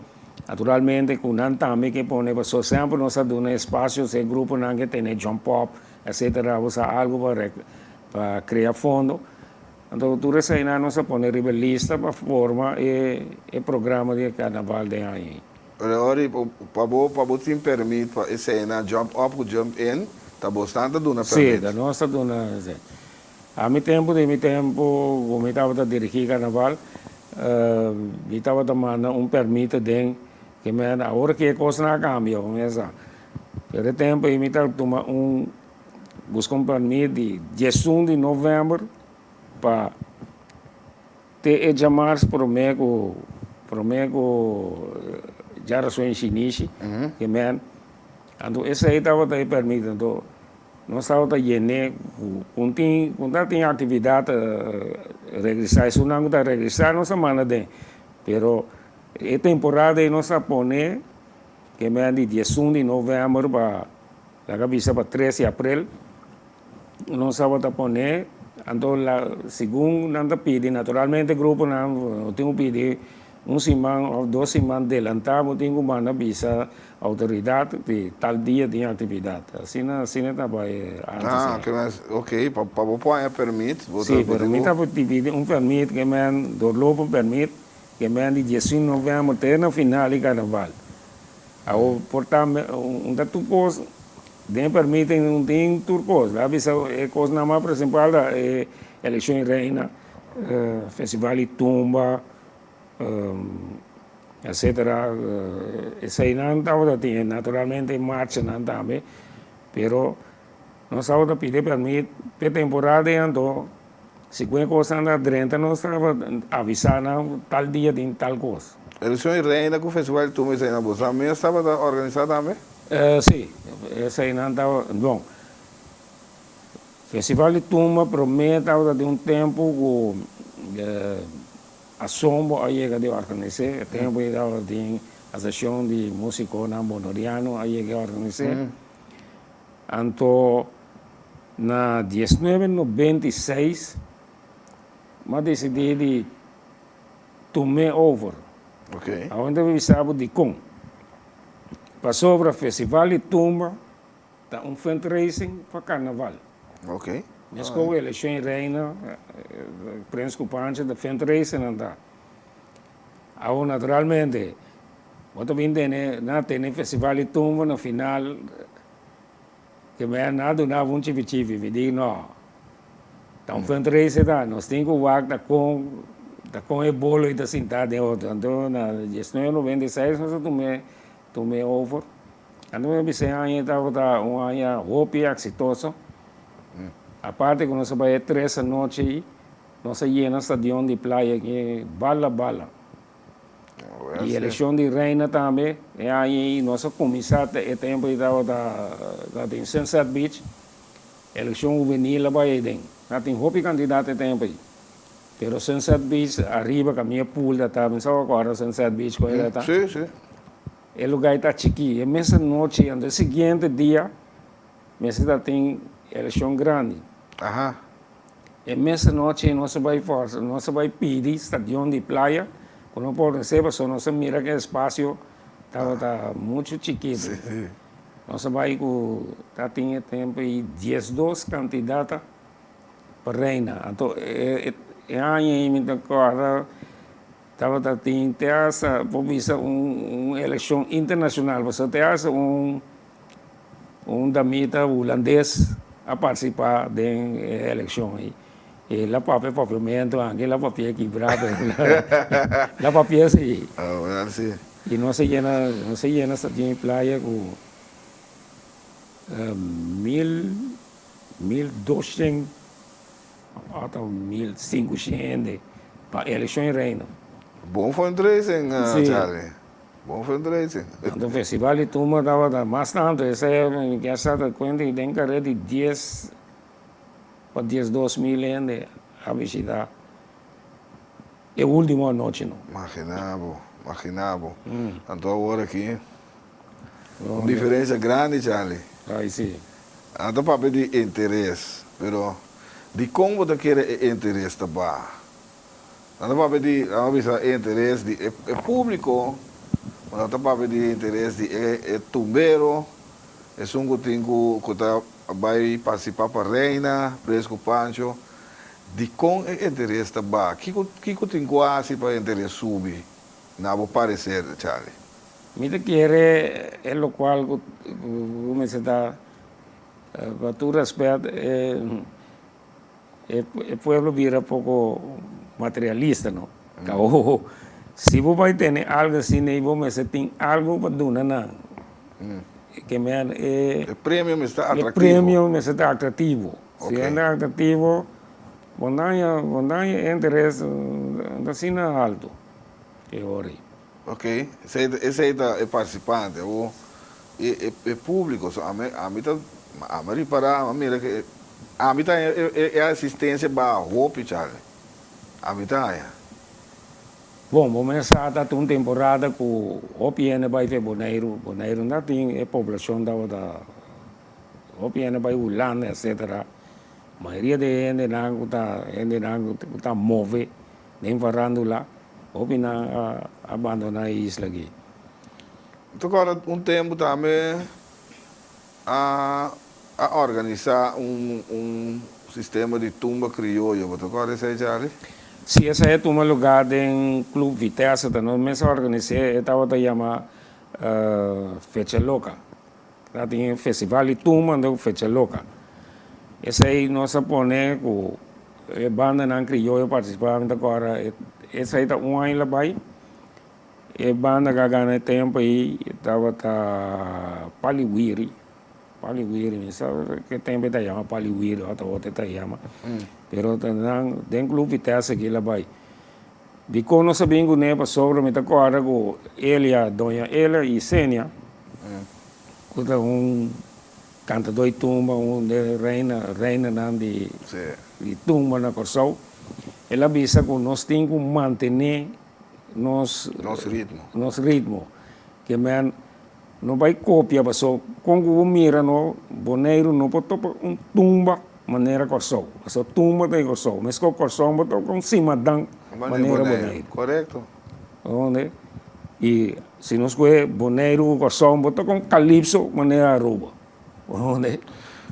Naturalmente ku nan tambe ke pone pasobra semper nos a duna espasio si e gruponan ke tene jump up etcetera bo sa algu pa krea fondo. Anto tur eseinan nos a pone riba e lista pa forma e e programa di e karnaval den aña ei. Pero ora pa bo pa bo tin permit pa eseinan jump up ku jump in ta bosnan ta duna permit? Si, ta nos ta duna esei. Ami tempu di mi tempu ku mi tabata dirigí karnaval mi tabata manda un permit aden ke men awor ki e kosnan a kambia bo mes sa. Pero e tempu ei mi ta tuma un Buska un permit di diesun di novèmber pa te e djamars promé ku promé ku djarason shinishi ke men. Anto esei tabata e permit. Anto nos tabata yen'é ku ku tin ku ta tin aktividat regresá esunnan ku ta regresá nos ta manda den. Pero e temporada ei nos a pone ke men di diesun di novèmber pa Laga bisa pa tres di aprel nos tabata pone, anto la segun nan ta pidi naturalmente gruponan no tin ku pidi. Un siman òf dos siman delantá bo tin ku manda bisa outoridat di tal dia tin aktividat. Asina asina ta bai antes. Ah, ke men, ok, pa pa bo por haña pèrmit bo ta Sí, pidi pero mi ku. ta pidi un pèrmit ke men doorlopend pèrmit ke men di diesun novèmber te na final di karnaval. Awor por ta un ta tur kos den e pèrmit un tin tur kos. Laga bisa e kosnan mas prinsipal ta e elekshon di reina, festival di tumba. Etcetera eseinan tabata tin naturalmente marchanan tambe pero nos tabata pidi permit p'e temporada ei anto si ku e kosnan ta drenta nos tabata avisa nan tal dia tin tal kos. Eleccion di Reina ku Festival di Tumba eseinan boso mes tabata organisa tambe? Si, eseinan tabata, bon Festival di Tumba prome tabata den un tempu ku Asombo a yega di organis'é, e tempu ei tabata tin Asosiashon di Músikonan Bonoriano a yega di organis'é. Anto na diesnuebe nobenta i seis m'a disidí di tum'é over. Awor mi ta bisa bo dikon. Pasobra Festival di Tumba Ta un fundraising pa carnaval. Ok. Mesco cu eleccion y reina, Prins cu Pancho ta fundraising nan ta. Awor naturalmente bo ta bin tene, nan a tene festival di tumba na final ke mi a nan a duna bo un chipi chipi, mi di no, ta un fundraising ta, nos tin cu wak ta con ta con e bolo ta sinta den otro. Anto na diesnuebe noventa y seis nos a tume tume over. Anto mi a bisa e aña tabata un aña hopi eksitoso. Aparte ku nos a bai e tres anochi ei, nos a yena stadion di playa aki bala bala. I elekshon di reina tambe e aña ei nos a kuminsá e tempu ei tabata den Sunset Beach, elekshon hubenil a bai aden. Tabatin hopi kandidato e tempu ei. Pero Sunset Beach ariba kaminda pool ta ta, mi sa bo a kòrda Sunset Beach kon e ta ta? Sí, sí. E lugar ta chikí. E mes anochi, anto e siguiente dia mester ta tin elekshon grandi. Aha. E mes anochi nos a bai forsa, nos a bai pidi stadion di playa ku no por rese pasobra nos a mira ku e espasio tabata muchu chikitu. Sí. Nos a bai ku ta tin e tempu ei diesdos kandidata pa reina. Anto e aña ei mi ta kòrda. Tabata tin te hasta por bisa un un eleccion internacional pasobra te hasta un un damita hulandes a participa den e eleccion ey. Y el a papia papiamento anke el a papia kibra pero el a papia si. Ah well si. Y nos a yena nos a yena stadion y playa cu mil mil doshent Ata 1500 hende pa elekshon i reino. Bon fundraising, Charlie. Bon fundraising. Anto festival di tumba tabata mas tantu. Esei mi kier sa ta kuenta di den kare di dies pa 12.000 hende a bishita e ultimo anochi no. Magina bo, magina bo. Anto awor aki un diferencia grandi, Charlie. Ai si. Nan ta papia di interes, pero dikon bo ta kere e interes ta baha? Nan ta papia di, nan a bisa e interes di e publico, bo nan ta papia di interes di e e tumbero, esun ku tin ku ku ta bai participa pa reina, Prins ku Pancho. Dikon e interes ta baha? Kiko kiko tin ku hasi pa e interes subi, na bo parecer, Charlie? Mi ta kere e lokual ku ku mester ta pa tur rèspèt e e pueblo bira poko materialista no. Kaho si bo bai tene algu asina ei bo mester tin algu pa duna nan. Ke men e E premio mester ta e atraktivo. premio mester ta atraktivo. Si e no atraktivo bo no haña bo no haña interes asina alto e ora ei. Ok, esei ta esei ta e participante awo e e publico so ami ami ta ami a ripara ami a mira ke ami ta haña e e asistencia baha hopi Charlie ami ta haña. Bon, bo mes sa ta un temporada ku hopi hende bai fe Boneiru, Boneiru no tin e poblacion tabata hopi hende bai Hulanda etcetera, mayoria di e hendenan ku ta hendenan ku ta move den farandula. Hopi nan a abandoná e isla aki. Mi ta kòrda un tempu tambe a a organisá un un sistema di tumba krioyo. Bo ta kòrda esei, Charlie? Sí, esei a tuma lugá den Club Vitesse. Ta nos mes a organis'é. E tabata yama Fecha Loka. Ta tin e festival di tumba anto Fecha Loka. Esei nos a pone ku e bandanan krioyo partisipá. Mi ta kòrda esei ta un aña labai. E banda ku a gana e tempu ei tabata Paliwiri, Paliwiri, mi sa ke tempu e ta yama Paliwiri òf ta otro e ta yama, pero ta nan den Club Vitesse aki la bai. Dikon nos a bin kuné? Pasobra mi ta kòrda ku Elia, Doña Elia i Senia, ku ta un kantadó di tumba, un di reina, reinanan di tumba na Kòrsou, el a bisa ku nos tin ku mantené nos Nos ritmo. Nos ritmo. Ke men no bai kopia paso kon ku bo mira no Boneiru no por topa un tumba manera Kòrsou. Paso tumba ta di Kòrsou. Meskos Kòrsou no por topa un simadan manera Boneiru. Korekto. Ounde? I si nos kohe Boneiru ku Kòrsou no por toka un kalipso manera Aruba. Ounde?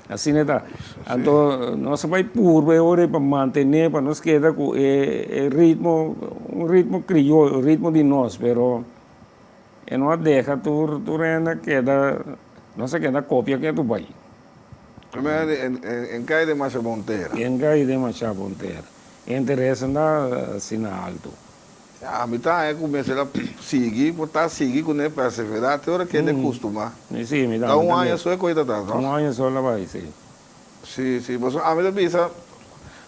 Asina ta. Anto nos a bai purba e ora ei pa mantené, pa nos keda ku e e ritmo, un ritmo krioyo, un ritmo di nos, pero e no a deha tur tur hende a keda, nos a keda kopia ketu bai. Primero en kai den masha bon tera. En kai den masha bon tera. E interes anda asina alto. Ya, mi ta haña ku mester a sigui, por ta sigui kuné, perseverá te ora kende kustumá. Sí, mi Ta tambe un aña tambe. so e koe ta ta, Un no? aña so la bai, sí. Sí, sí, pasobra ami ta bisa,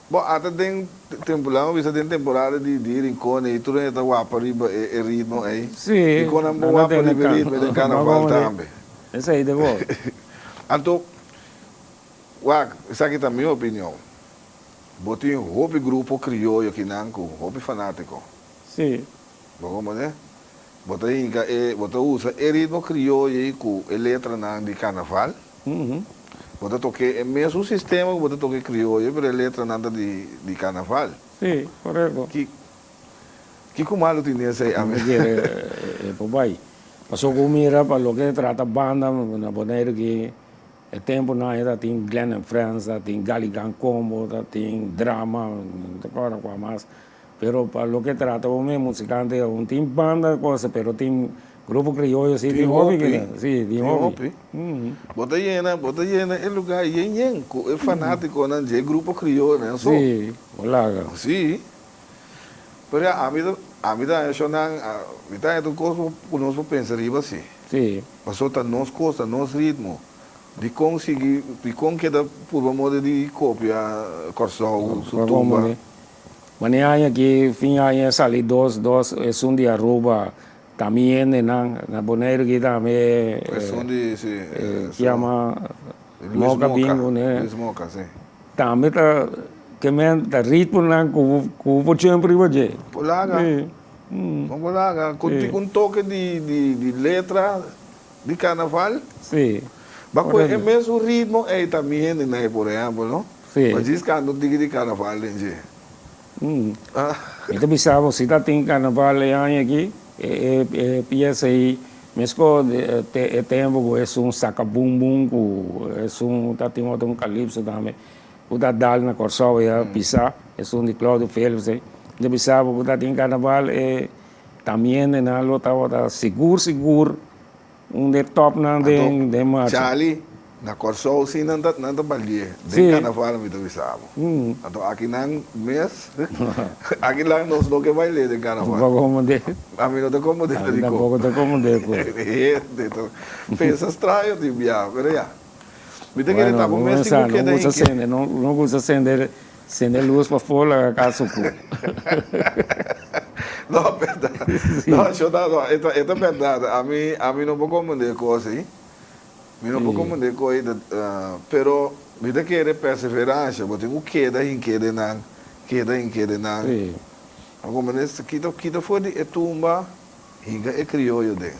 bo, ata den temporada, mi bisa den temporada di di Rincon ei, tur hende ta wapa riba e e ritmo ei. Sí, Dikon nan bo nan ta wapa tene riba e kan. ritmo ei den No karnaval komo di, tambe. esei ta bo. Anto, wak, esaki ta mi opinion. Bo tin hopi grupo krioyo kinan ku hopi fanátiko. Sí. Bo komprendé? Bo ta hinka e, bo ta usa e ritmo krioyo ei ku e letranan di karnaval. Bo ta tok'é e mesun sistema ku bo ta toka e krioyo, pero e letranan ta di di karnaval. Sí, korekto. Ki, kiko malu tin den esei? Mi ta kere e por bai. Pasobra ku mira pa loke trata banda na Boneiru ki E tempunan ei ta tin Glenn and Friends, ta tin Galigan Combo, ta tin Drama, no ta acorda cua mas. Pero pa loke trata bo mes musikante aun tin banda cosa pero tin grupo crioyo si tin hopi kina. Si tin hopi. Bo ta yena, bo ta yena e lugar yen yen cu e fanaticonan dje grupo crioyonan so. Si, bo laga. Si. Pero ya ami ta, ami ta haña shownan, mi ta haña tur cos cu nos por pensa riba si. Si. Paso ta nos kos, ta nos ritmo. Dikon sigui, dikon keda purba moda di kopia Kòrsou su tumba? Mane aña aki, fin aña a sali dos, dos, esun di Aruba, tambe hendenan, na Boneiru aki tambe. Esun di, si. Ki yama Moka bin kuné. Luis Moka, si. Tambe ta, ke men, ta ritmonan ku bo por chemp riba dje. Por laga. Con bo laga cu tin un toke di di letra di carnaval. Sí. Ba cu e mesun ritmo ey ta mi hende na ey por ehempel no. Sí. Ba djis canta un tiki di carnaval den dje. Mi ta bisa bo si ta tin carnaval e aña aki e e pieza ey mesco e tempo cu esun saca bum bum cu esun ta tin otro un calypso tambe. Ku ta dal na Kòrsou e a pisa, esun di Claudio Felix ei. Mi ta bisa bo ku ta tin karnaval e tamien nan lo tabata sigur sigur un de tòpnan den den marcha. Charlie, na Kòrsou si nan ta nan ta balié den karnaval mi ta bisa bo. Anto aki nan mes aki nan nos no ke bail'é den karnaval. Bo komprendé? Ami no ta komprendé Ami tampoko ta komprendé ku. Hende ta pensa straño tin bia, pero ya. Mi ta kere ta bo mes tin ku keda No gusta sende, no gusta sende, sende luz pafó laga kas oku. No, bèrdat. No, sho ta, no, e ta, e ta bèrdat. Ami, ami no por komprendé kos ei. Mi no por komprendé kos ei, pero mi ta kere perseveransha. Bo tin ku keda hink'é den nan, keda hink'é den nan. Bo komprendé? Kita, kita for di e tumba, hinka e krioyo den.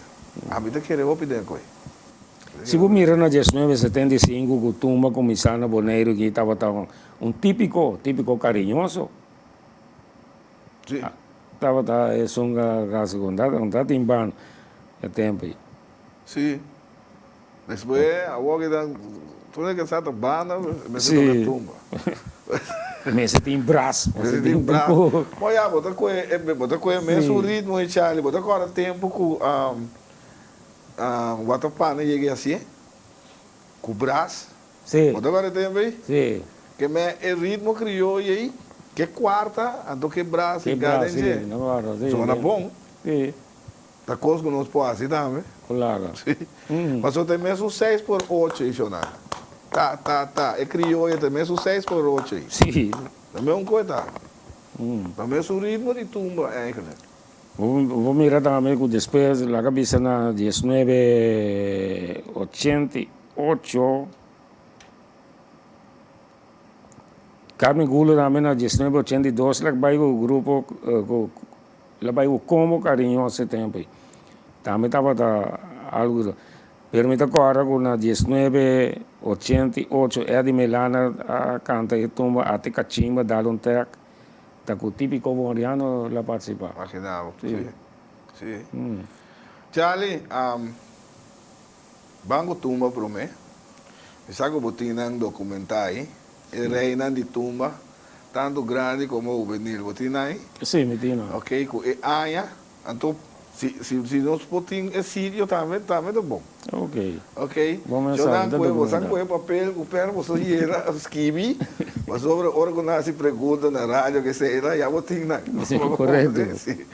Ami ta kere hopi den kos ei. Si bo mira na diesnuebe setenta i sinku ku tumba kuminsá na Boneiru ki tabata un típiko, típiko kariñoso. tabata esun kasi ku no tin banda e tempu ei. Sí. Despues awor ki ta tur e ke sa ta banda mester toka tumba. Mester tin bras. Mester tin bras. Bo ya bo ta kohe bo ta kohe mesun ritmo e Charlie bo ta kòrda tempu ku Watapana yega hasié ku bras. Bo ta kòrda e tempu ei? Ke me e ritmo krioyo ei ke kuarta anto ke bras i kada den dje. Zona bon. Ta kos ku nos por hasi tambe. Claro. Sí. Pasobra ta e mesun seis por ocho ei, Shonal. Ta, ta, ta. E krioyo ta e mesun seis por ocho ei. Sí. Ta mesun koe ta. Ta mesun ritmo di tumba eigenlijk. Bo mira tambe ku despues, laga bisa na diesnuebe ochenta i ocho, Carmen Gulo tambe na 1982 la bai ku grupo ku la bai ku Combo Cariñoso e tempo ei. Tambe tabata algu pero mi ta kòrda ku na 1988 Eddie Melana a kanta e tumba Ate Kachimba Dal un Trek ta ku Típico Bonriano la partisipá. Imagina bo, si, si. Charlie, Ban ku tumba promé. Mi sa ku bo tin nan dokumentá ei, e reinan di tumba, tantu grandi komo hubenil. Bo tin nan ei? Sí, mi tin nan. Oké, ku e aña, anto si si si nos por tin e sitio tambe, tambe ta bon. Oké. Oké. Bo men Yo sa, nan mi ta kohe, bo sa dokumentá. kohe papel ku pèn, bo sa yena, skibi, pasobra ora ku nan hasi pregunta na radio ke esei, ya bo tin nan. Sí, korekto. Sí.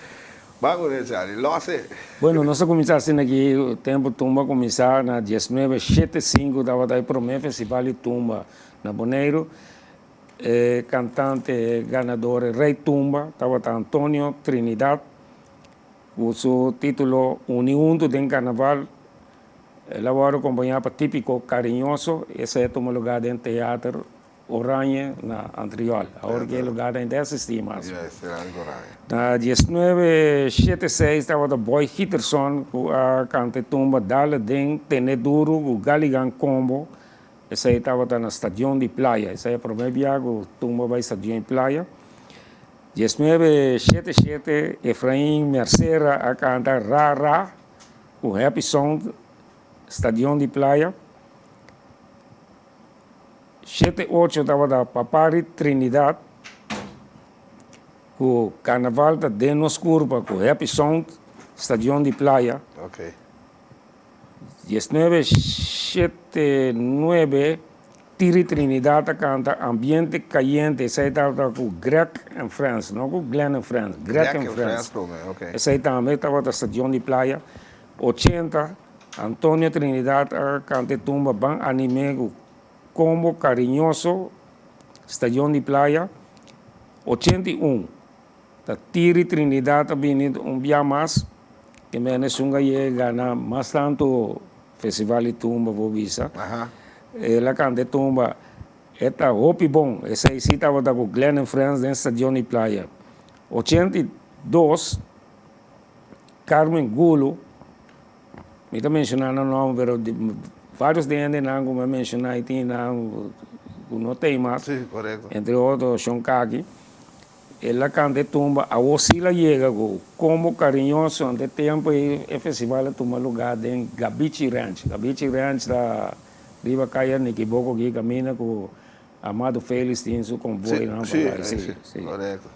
Ban ku Charlie, los e. Bueno, nos a kuminsá asina aki, tempu tumba a kuminsá na diesnuebe shete sinku tabata e promé festival di tumba na Boneiru. E kantante, e ganador, e rei tumba tabata Antonio Trinidad ku su título Uni Huntu den Karnaval. El a wòrdu kompañá pa Típiko Kariñoso, esei a tuma lugá den Teater Oranje na Antriol. Awor ki e lugar ta inta existi mas. Na diesnuebe shete seis tabata Boy Giterson ku a kanta e tumba Dale Den Tene Duru ku Galigan Combo. Esei tabata na Stadion di Playa. Esei e prome bia ku tumba bai Stadion di Playa. 19 shete shete Efrain Mercera a kanta Ra Ra ku Happy Sound Stadion di Playa. Shete ocho tabata Papari Trinidad ku Carnaval ta den nos kurpa ku Happy Sound, Stadion di Playa. 19 shete nuebe Tiri Trinidad ta kanta Ambiente Kayente esei tabata ku Greg and Friends no ku Glenn and Friends, Greg and Friends. Esei tambe tabata Stadion di Playa. 80 Antonio Trinidad a kanta e tumba Ban Anim'é ku Combo Cariñoso, Stadion di Playa. 81 ta Tiri Trinidad a bini un bia mas, e mene esun a yega na mas tantu festival di tumba por bisa. El a kanta e tumba E ta hopi bon, esei si tabata ku Glenn and Friends den Stadion di Playa. 82 Carmen Gulu, mi ta menciona nan nomber pero varios di hendenan cu mi a menciona y tin nan cu no ta ey mas, Sí, correcto. entre otro Shon Kaki, el a canta e tumba Awo si la yega cu Combo Cariñoso, ante tempo ey e festival a tuma lugar den Gabichi Ranch, Gabichi Ranch ta riba caya Nikiboko aki caminda cu Amado Felix tin su convoy nan Sí, pa bay, sí, sí, sí. correcto.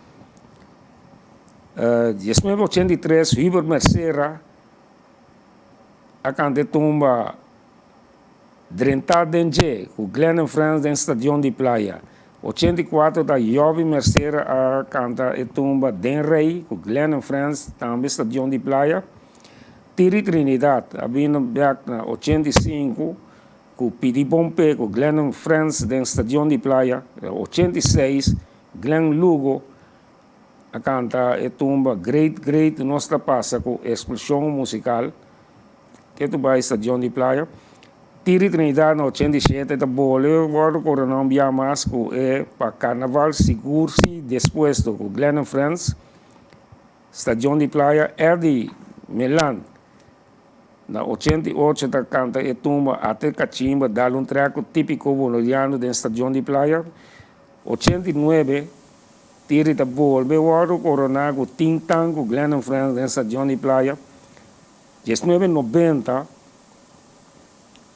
1983 Hubert Mercera a kanta e tumba Drentá den dje ku Glenn and Friends den Stadion di Playa. 84 ta Jovi Mercera a kanta e tumba Den Rei ku Glenn and Friends tambe Stadion di Playa. Tiri Trinidad a bini bek na 85 ku Pidi Bon Pe ku Glenn and Friends den Stadion di Playa. 86 Glenn Lugo a kanta e tumba Great Great Nos Ta Pasa ku Explosion Musical ke tu bai Stadion di Playa. Tiri Trinidad na 87 ta bole wòrdu korona un bia mas ku e pa Karnaval Sigur Si Despuesto ku Glenn and Friends, Stadion di Playa. Eddie Melan na 88 ta kanta e tumba Ate Kachimba Dal un Trèk ku Típiko Boneriano den Stadion di Playa. 89. Tiri ta bolbe wòrdu koroná ku Tin Tan ku Glenn and Friends den Stadion di Playa. Diesnuebe nobenta,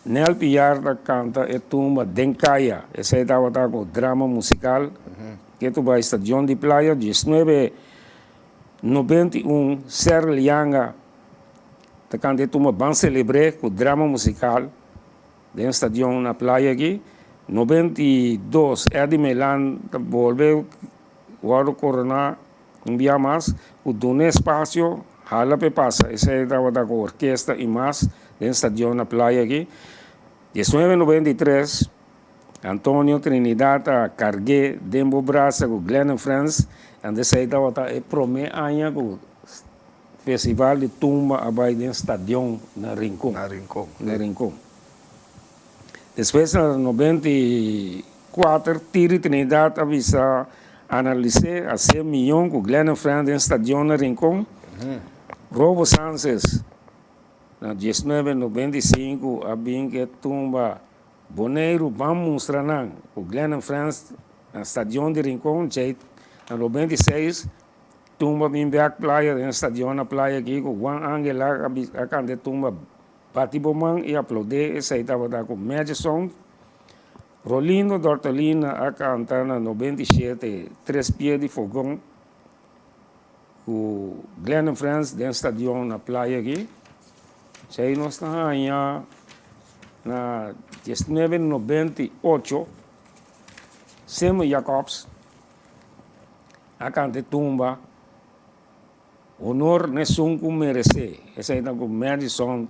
Nel Piar ta kanta e tumba Den Kaya, esei tabata ku drama musikal ke tu bai Stadion di Playa. Diesnuebe 91, Serl Yanga ta kanta e tumba Ban Selebr'é ku drama musikal den stadion na Playa aki. 92, Eddy Melan ta bolbe wòrdu koroná un bia mas ku Duna Espasio, Hala p'e Pasa. Esei tabata ku orkesta i mas den stadion na Playa aki. 19 93, Antonio Trinidad a karg'é den bo brasa ku Glenn and Friends, anto esei tabata e promé aña ku Festival di Tumba a bai den stadion na Rincon. Na Rincon. Na Rincon. Despues na 94 Tiri Trinidad a bisa analis'é hasié mion ku Glenn and Friends den stadion na Rincon. Robo Sanchez na 1995 a bin ku e tumba Boneiru ban mustra nan ku Glenn and Friends na stadion di Rincon djei na 96 tumba bin bek playa den stadion na playa aki ku Juan Angel a kanta e tumba bati bo man i aplaudé esei tabata ku Magic Sound. Rolindo Dortolina a kanta na 97 Tres Pie di Fogon ku Glenn and Friends den stadion na playa aki. Esei nos ta haña na 1998 Semo Jacobs a kanta e tumba Honor n'esun ku meresé. Esei ta ku Madison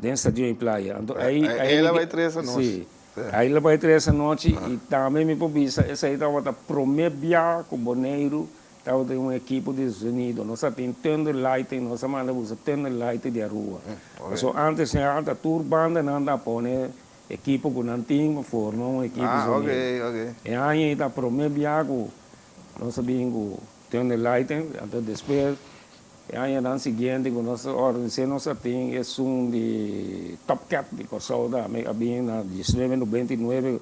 den stadion di playa. Anto ei Ei la bai tres anochi. Sí. Ei la bai tres anochi i tambe mi por bisa esei tabata promé bia ku Boneiru Tabata tin un ekipo di zonido. Nos a tin thunder lighting, nos a manda busa thunder lighting di Aruba. Pasobra antes ya ta tur bandanan ta pone ekipo ku nan tin pa forma un ekipo zonido. E aña ei ta prome bia ku nos a bin ku thunder lighting, anto despues e añanan siguiente ku nos a organis'é nos a tin esun di Top Cat di Kòrsou tambe a bin na diesnuebe nobenta i nuebe.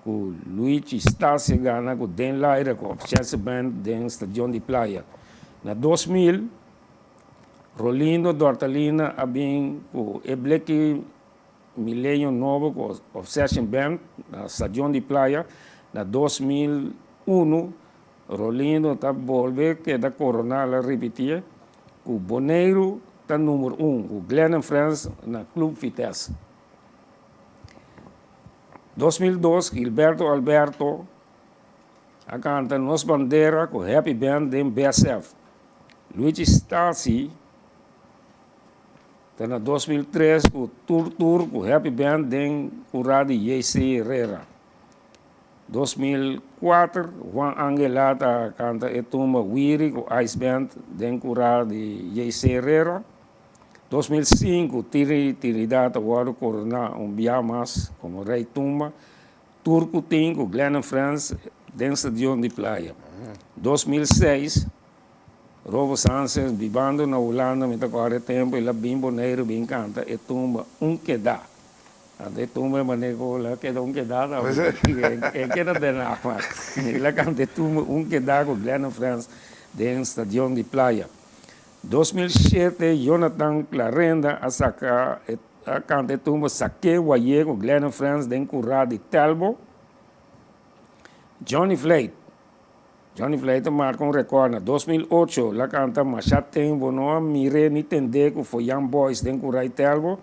Ku Luigi Stasia gana ku Den Laire ku Obsesse Band den Stadion di Playa. Na 2000, Rolindo Dortalina a bin ku e bleki Milenio Nobo ku Obsession Band na Stadion di Playa. Na 2001, Rolindo ta bolbe keda koroná, el a ripitié, ku Boneiru ta number un ku Glenn and Friends na Club Vitesse. 2002 Gilberto Alberto a kanta Nos Bandera ku Happy Band den BSF. Luigi Stasi ta na 2003 ku Tur Tur ku Happy Band den kurá di JC Herrera. 2004 Juan Angela ta kanta e tumba Wiri ku Ice Band den kurá di JC Herrera. 2005, Tiri Trinidad a wòrdu koroná un bia mas komo Rei Tumba, tur ku tin ku Glenn and Friends den stadion di Playa. 2006, Robo Sanchez bibando na Hulanda mi ta kòrda e tempu el a bin Boneiru bin kanta e tumba Un Kedá. Anto e tumba e manera ku el a keda un kedá ta e keda den Haag mas. El a kanta e tumba Un Kedá ku Glenn and Friends den stadion di Playa. 2007 Jonathan Clarenda a saka a kanta e tumba Saké Wayé ku Glenn and Friends den kurá di Telbo. Johnny Vlijt Johnny Vlijt a marka un rekòrt na 2008 el a kanta Masha Ten Bo No A Mir'é Ni Tendé ku Foyan Boys den kurá di Telbo.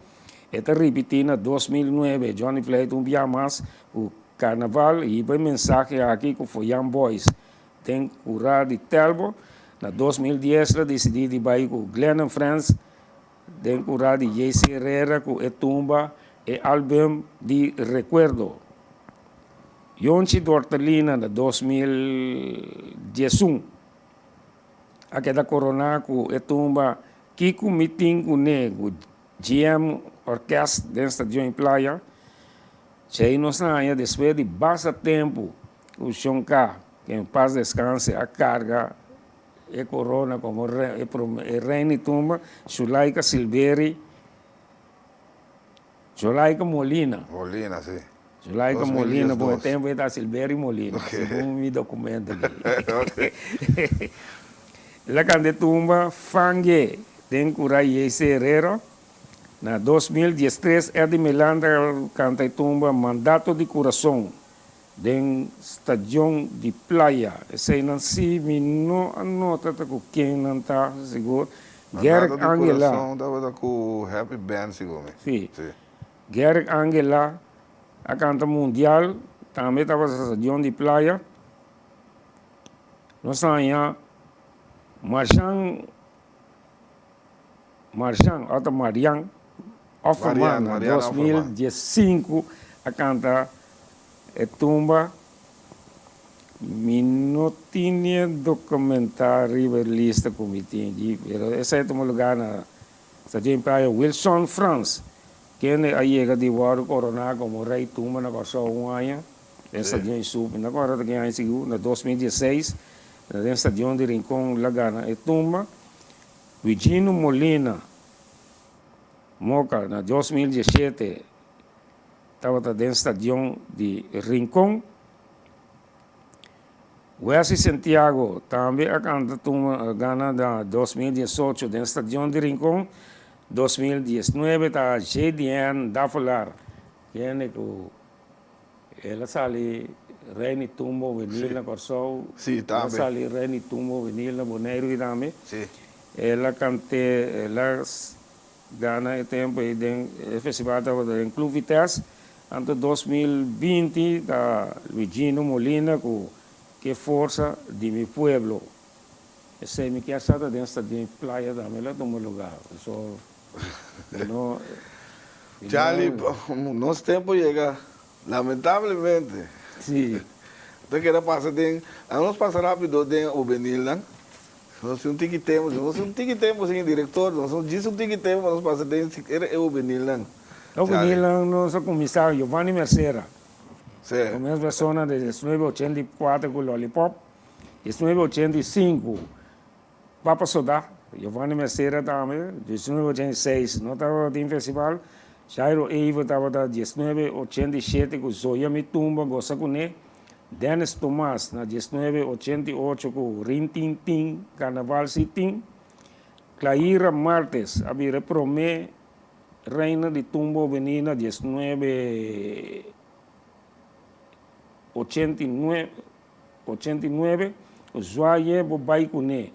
E ta ripití na 2009 Johnny Vlijt un bia mas ku Karnaval hiba e mensahe aki ku Foyan Boys. Den kurá di Telbo, na 2010 la disidí di bai ku Glenn and Friends den kurá di JC Herrera ku e tumba e album di rekuerdo. Yonchi Dortelina na 2011 a keda koroná ku e tumba Kiko Mi Tin Kuné ku GM Orkest den Stadion di Playa. Djei nos a haña despues di basta tempu ku Shon Ka, ke en pas deskanse, a karga e korona komo e rei di tumba, Shulaika Silveri, Shulaika Molina. Molina, si. Zulaika Molina, bo e tempo e ta Silverio Molina, segun mi documento aki. El a canta e tumba Fange den cura JC Herrera. Na 2013 Eddy Milan ta canta e tumba Mandato di Curason den Stadion di Playa. Eseinan si mi no a nota ta cu ken nan ta sigur. Mandato di Curason tabata cu Happy Band sigur mi. Si. Gerrit Angela a kanta mundial, tambe tabata stadion di Playa. Nos haña Marshan, Marshan òf ta Marian Offerman na 2015 a kanta e tumba. Mi no tin ni e dokumentá riba e lista ku mi tin aki, pero esei tuma lugá na Stadion di Playa Wilson Frans, kende a yega di wòrdu koroná komo Rei Tumba na Kòrsou un aña den Stadion Isupi. Na kòrda ta ken aña sigur, na 2016, den Stadion di Rincon la gana e tumba. Luigino Molina Moka na 2017 tabata den Stadion di Rincon. Wesley Santiago tambe a kanta tumba gana na 2018 den Stadion di Rincon. 2019 ta JDN Davelaar kende ku el a sali Rei di Tumba Hubenil na Kòrsou, el a sali Rei di Tumba Hubenil na Boneiru i tambe el a kant'é el a Gana e tempo ei den e festival tabata den Club Vitesse. Anto 2020 ta Luigino Molina ku Ke Forsa di Mi Pueblo. Esei mi kier sa ta den Stadion Playa tambe lo tuma lugar. So mi no mi no. Charlie, nos tempo yega lamentablemente. Si. Ta keda pasa den, a nos pasa rapido den hubenilnan. Nos tin un tiki tempu, si nos tin un tiki tempu sin e director, nos no djis un tiki tempu pa nos pasa den sikiera e hubenilnan. E hubenilnan nos a kuminsá Giovanni Mercera. Sí. Promé persona de diesnuebe ochenta i kuater ku Lollipop, diesnuebe ochenta i sinku Papa Sodá, Giovanni Mercera tambe, 1986 no tabatin festival, Jairo Evo tabata 1987 ku Zoya Mi Tumba Gosa Kuné, Dennis Tomas na 1988 ku Rin Tin Tin Karnaval Si Tin, Claira Martes a bira e promé reina di tumba hubenil na 1989 ku Zwaye Bo Bai Kuné.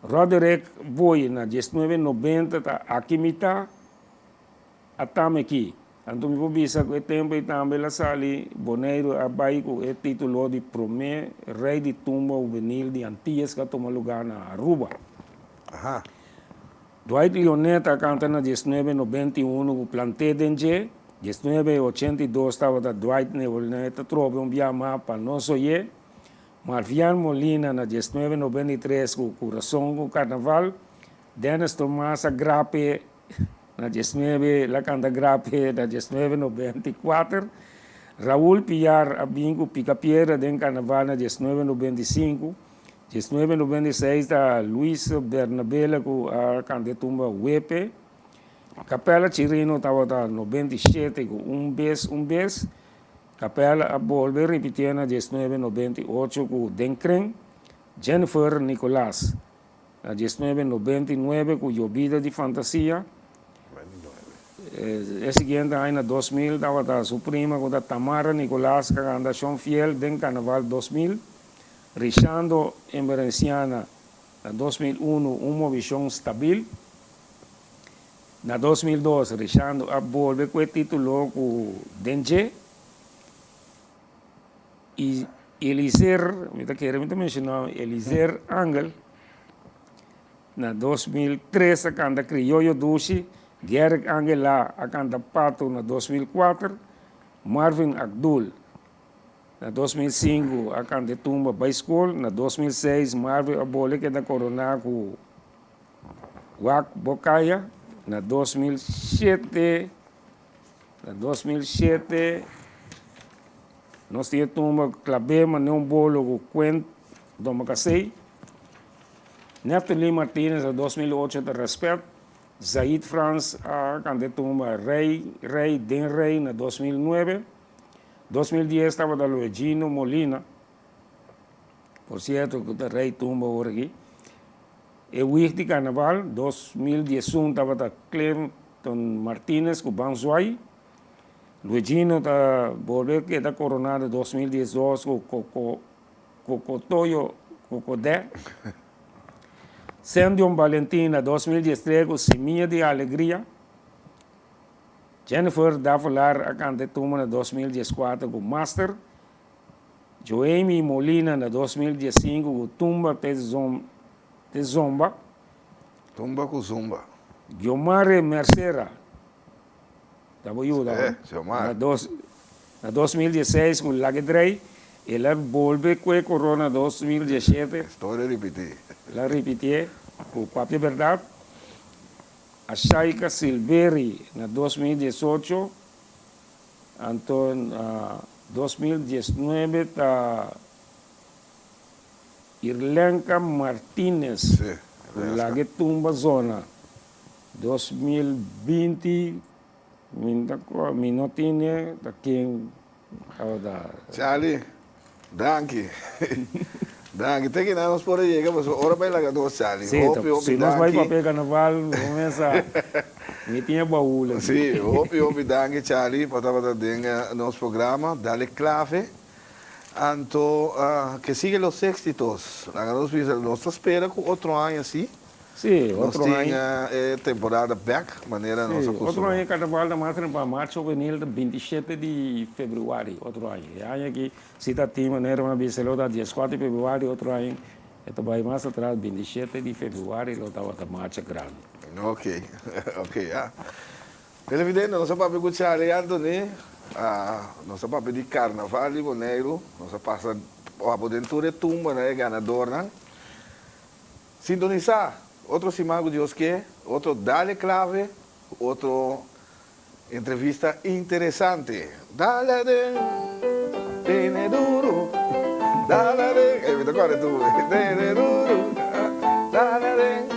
Roderick Boy na 1990 ta Aki Mi Ta. Atame aki. Anto mi por bisa ku e tempu ei tambe el a sali Boneiru a bai ku e titulo di promé rei di tumba hubenil di Antillas ku a tuma lugá na Aruba. Aha. Dwight Lionet a kanta na diesnuebe nobenta i unu ku Planté den dje. Diesnuebe ochenta i dos tabata Dwight Lionet a trobe un bia mas pa nos oye. Marvian Molina na diesnuebe nobenta i tres ku Kurason ku Karnaval. Dennis Tomas a grape. Na diesnuebe el a kanta grape na diesnuebe nobenta i kuater. Raul Piar a bin ku Pika Piedra den karnaval na diesnuebe nobenta i sinku. Diesnuebe nobenta i seis ta Luis Bernabela ku a kanta e tumba Wepe. Kapela Chirino tabata nobenta i shete ku Un bes un bes. Kapela a bolbe ripitié na diesnuebe nobenta i ocho ku Den Kren. Jennifer Nicolaas Na diesnuebe nobenta i nuebe ku Yobida di Fantasia. E siguiente aña na 2000 tabata su prima ku ta Tamara Nicolaas ka kanta Shon Fiel den Karnaval 2000. Rishando Emerenciana na 2001 Un Movishon Stabil. Na 2002 Rishando a bolbe ku e titulo ku Den dje. I Elizer, mi ta kere mi ta menshona Elizer Angel, na 2003 a kanta Krioyo Dushi, Gerrit Angela a kanta Pato na 2004, Marvin Akdul na 2005 a kanta e tumba Bai Skol, na 2006 Marvin a bole keda koroná ku Wak Bo Kaya, na 2007 Na 2007 nos tin e tumba klab'é manera un bolo ku kuent Domakasei. Neftali Martinez na 2008 ta Respet. Zaid Frans a kanta e tumba Rei, Rei den Rei na 2009. 2010 tabata Luegino Molina, por cierto cu ta rey tumba awor aki. E wig di carnaval 2011 tabata Clinton Martinez cu Ban Zwai. Luegino ta bolbe keda corona na 2012 cu Coco Cocotoyo Cocodé. Sendion Valentin na 2013 cu Simia di Alegria. Jennifer Davelaar a canta e tumba na 2014 cu Master. Joemi Molina na 2015 cu Tumba te te Zomba. Tumba cu Zumba. Guiomare Mercera ta bo yuda Eh, Xiomara. na dos na 2016 cu Lage Drei. El a bolbe cu e corona 2017. Historia ripiti. El a ripitié cu Papia Berdad. Ashaika Silveri na 2018. Anto na 2019 ta Irlenka Martinez cu Lage Tumba Zona. 2020 mi ta mi no tine ta ken tabata. Charlie, danki. Danki. Te kina nos por a yega pasobra ora bai laga nos Charlie. Sí, Hopi, hopi si nos bai danki. papia carnaval cuminsa mi tin e baul aki. Sí, hopi, hopi danki Charlie pa tabata den nos programa. Dale clave. Anto que sigue los éxitos. Laga nos bisa, nos ta spera cu otro aña sí. Sí, Nos otro tin aña. e temporada bek manera nos Sí, a otro costumá. aña carnaval ta mas pa marzo venil ta 27 di februari otro aña. E aña aki si ta tin manera mi a bisa lo ta 14 di februari otro aña e ta bai mas atras 27 di februari lo tabata marcha grandi. Ok, ok ya. Televidente, nos a papia cu Charlie Anthony, nos a papia di carnaval di Boneiru, nos a pasa apo den tur e tumbanan, e ganadornan. Sintonisá otro siman ku Dios ke, otro Dale Clave ku otro entrevista interesante. Dale aden, tene duru, dale aden, ey mi ta kòrda tur, tene duru, dale aden.